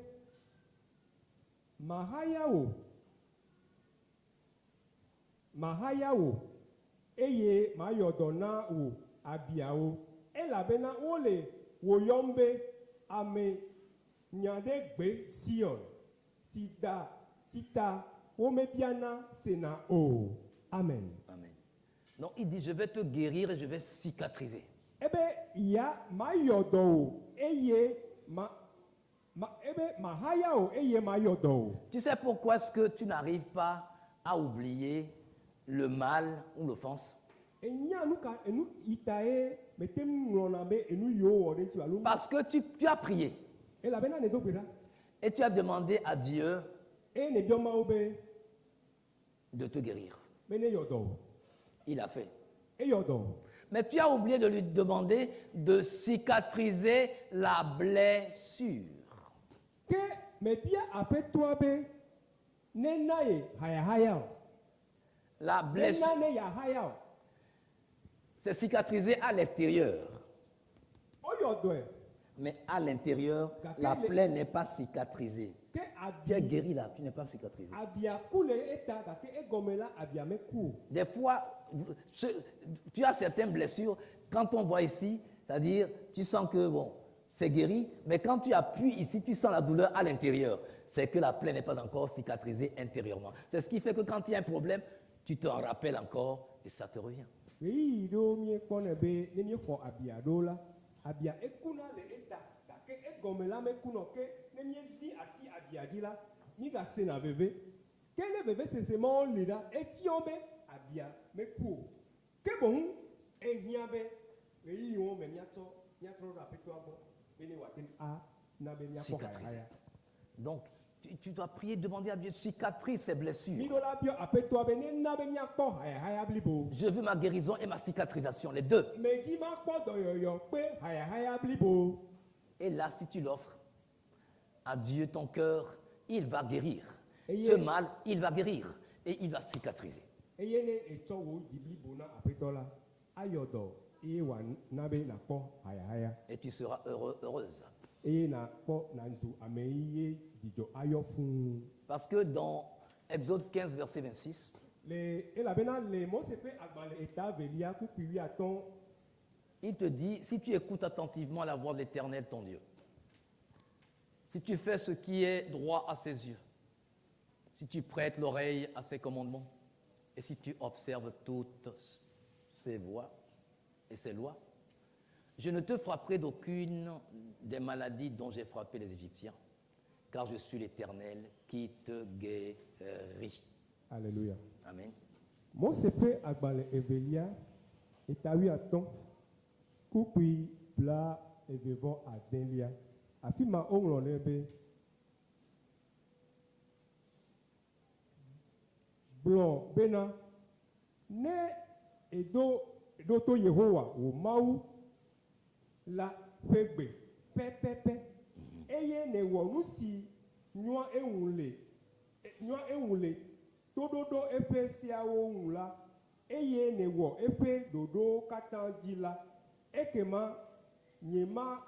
mahaya wò. Mahaya wò, eye mayɔ dɔ na wò abiawo, elabena wole wò yɔm be ame nya ɖe gbe Sion, si da si ta womebiana sena o. Amen. Amen. Donc il dit, je vais te guérir et je vais cicatriser. Ebe ya mayɔ dɔ wò eye ma ma ebe mahaya wò eye mayɔ dɔ wò. Tu sais pourquoi est-ce que tu n'arrives pas à oublier le mal ou l'offense? Enya nu ka enu yi ta ye mete ŋu ŋlɔna be enu yiwo wɔ ɖe ŋuti alo Parce que tu as prié elabena ne do gbe ɖa et tu as demandé à Dieu eye ne biɔ Mawu be de te guérir. Be ne yɔ dɔ wò. Il a fait. Eyɔ dɔ wò. Mais tu as oublié de lui demander de cicatriser la blessure. Ke mebia Aƒetɔa be nena ye hayahaya o. La blessure, Nena ne yahaya o. c'est cicatriser à l'extérieur. Woyɔ dɔe. Mais à l'intérieur, la plaie n'est pas cicatrisée. Ke Tu es abi guéri là, tu n'es pas cicatrisé. Abia ku le eta gake egɔme la abia meku o. Des fois, tu as certaines blessures, quand on voit ici, c'est-à-dire, tu sens que bon, c'est guéri, mais quand tu appuies ici, tu sens la douleur à l'intérieur. C'est que la plaie n'est pas encore cicatrisée intérieurement. C'est ce qui fait que quand il y a un problème, tu te rappelles encore et ça te revient. Ɣeyiɣi ɖewo míekpɔnɛ be ne míexɔ abia ɖewo la, abia ekuna le eta gake egɔme la mekuna o ke ne míezi asi abia dzi la, mígasena veve. Ke ne vevesese mawo li ɖa, efiɔ be abia meku o. Ke boŋ ehiã be ɣeyiɣiwo me míatsɔ míatrɔ ɖe Aƒetɔa gbɔ be ne wòate ŋu ana be míakpɔ Cicatriser. hayahaya. Donc, tu dois prier, demander à Dieu, cicatrise ces blessures. Míɖo la biɔ Aƒetɔa be nena be míakpɔ hayahaya blibo. Je veux ma guérison et ma cicatrisation, les deux. Medi makpɔ dɔyɔyɔ kple hayahaya blibo. Et là, si tu l'offres à Dieu ton cœur, il va guérir. Et Ce mal, il va guérir et il va cicatriser. Eye ne etsɔ wò dzi blibo na Aƒetɔ la, ayɔ dɔ eye wòana be nàkpɔ hayahaya. Et tu seras heureux, heureuse. Eye nàkpɔ nàzu ame yi ye dzidzɔ ayɔ fũu. Parce que dans Exode 15, verset 26, Le elabena le Mose ƒe agbalẽ eta evelia kpukpui wuiatɔ̃ il te dit, si tu écoutes attentivement la voix de l'Éternel, ton Dieu, si tu fais ce qui est droit à ses yeux, si tu prêtes l'oreille à ses commandements, et si tu observes toutes ses voies et ses lois, je ne te frapperai d'aucune des maladies dont j'ai frappé les Égyptiens, car je suis l'Éternel qui te guérit. Alléluia. Amen. Mose ƒe agbalẽ evelia eta wuiatɔ̃ kpukpui bla eve vɔ adelia afi ma woŋlɔ ɖe be gblɔ bena ne edo ɖo to Yehowa wò Mawu la ƒe gbe pɛpɛpɛ eye nèwɔ nu si nyoa eŋu le nyoa eŋu le toɖoɖo eƒe seawo ŋu la eye nèwɔ eƒe ɖoɖowo katã dzi la ekema nyema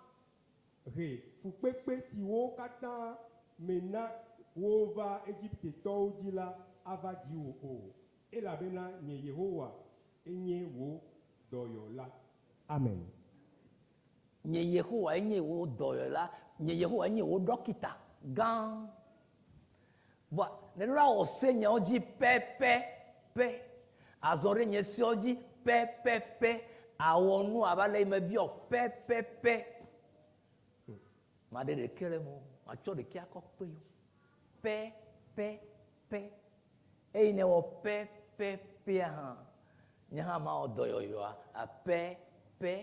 he fukpekpe siwo katã mena wova Egiptetɔwo dzi la ava dziwò o elabena nye Yehowa enye wò dɔyɔla. Amen. Nye Yehowa enye wò dɔyɔla, nye Yehowa enye wò dɔkita gã. Voa ne ɖo la wɔ se nyawo dzi pɛpɛpɛ, azɔ ɖe nye seawo dzi pɛpɛpɛ, awɔ nu abe ale yi mebiɔ pɛpɛpɛ. Maɖe ɖeke le eme o, matsɔ ɖekɛ akɔ kpe yewo. Pɛpɛpɛ. Eyi ne wɔ pɛpɛpɛa hã, nye hã mawɔ dɔyɔyɔa a pɛpɛpɛ.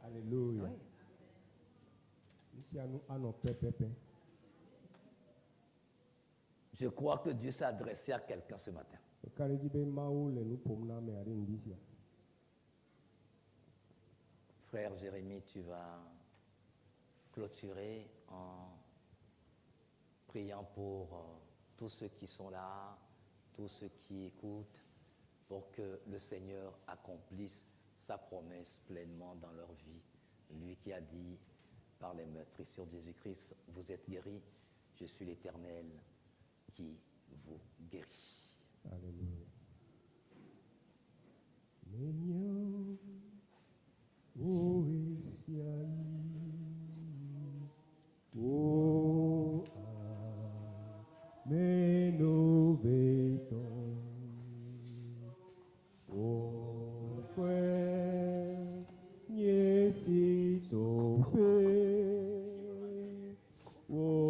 Alléluia. Oui. Nu sia nu anɔ pɛpɛpɛ. Je crois que Dieu s'est adressé à quelqu'un ce matin. Meka ɖe edzi be Mawu le nu ƒom na ame aɖe ŋdi sia. Frère Jérémie, tu vas clôturer en priant pour tous ceux qui sont là, tous ceux qui écoutent, pour que le Seigneur accomplisse sa promesse pleinement dans leur vie. Lui qui a dit, par les meurtrissures de Jésus-Christ, vous êtes guéris, je suis l'Éternel qui vous guérit. Alléluia. Sitsoƒe. Wò.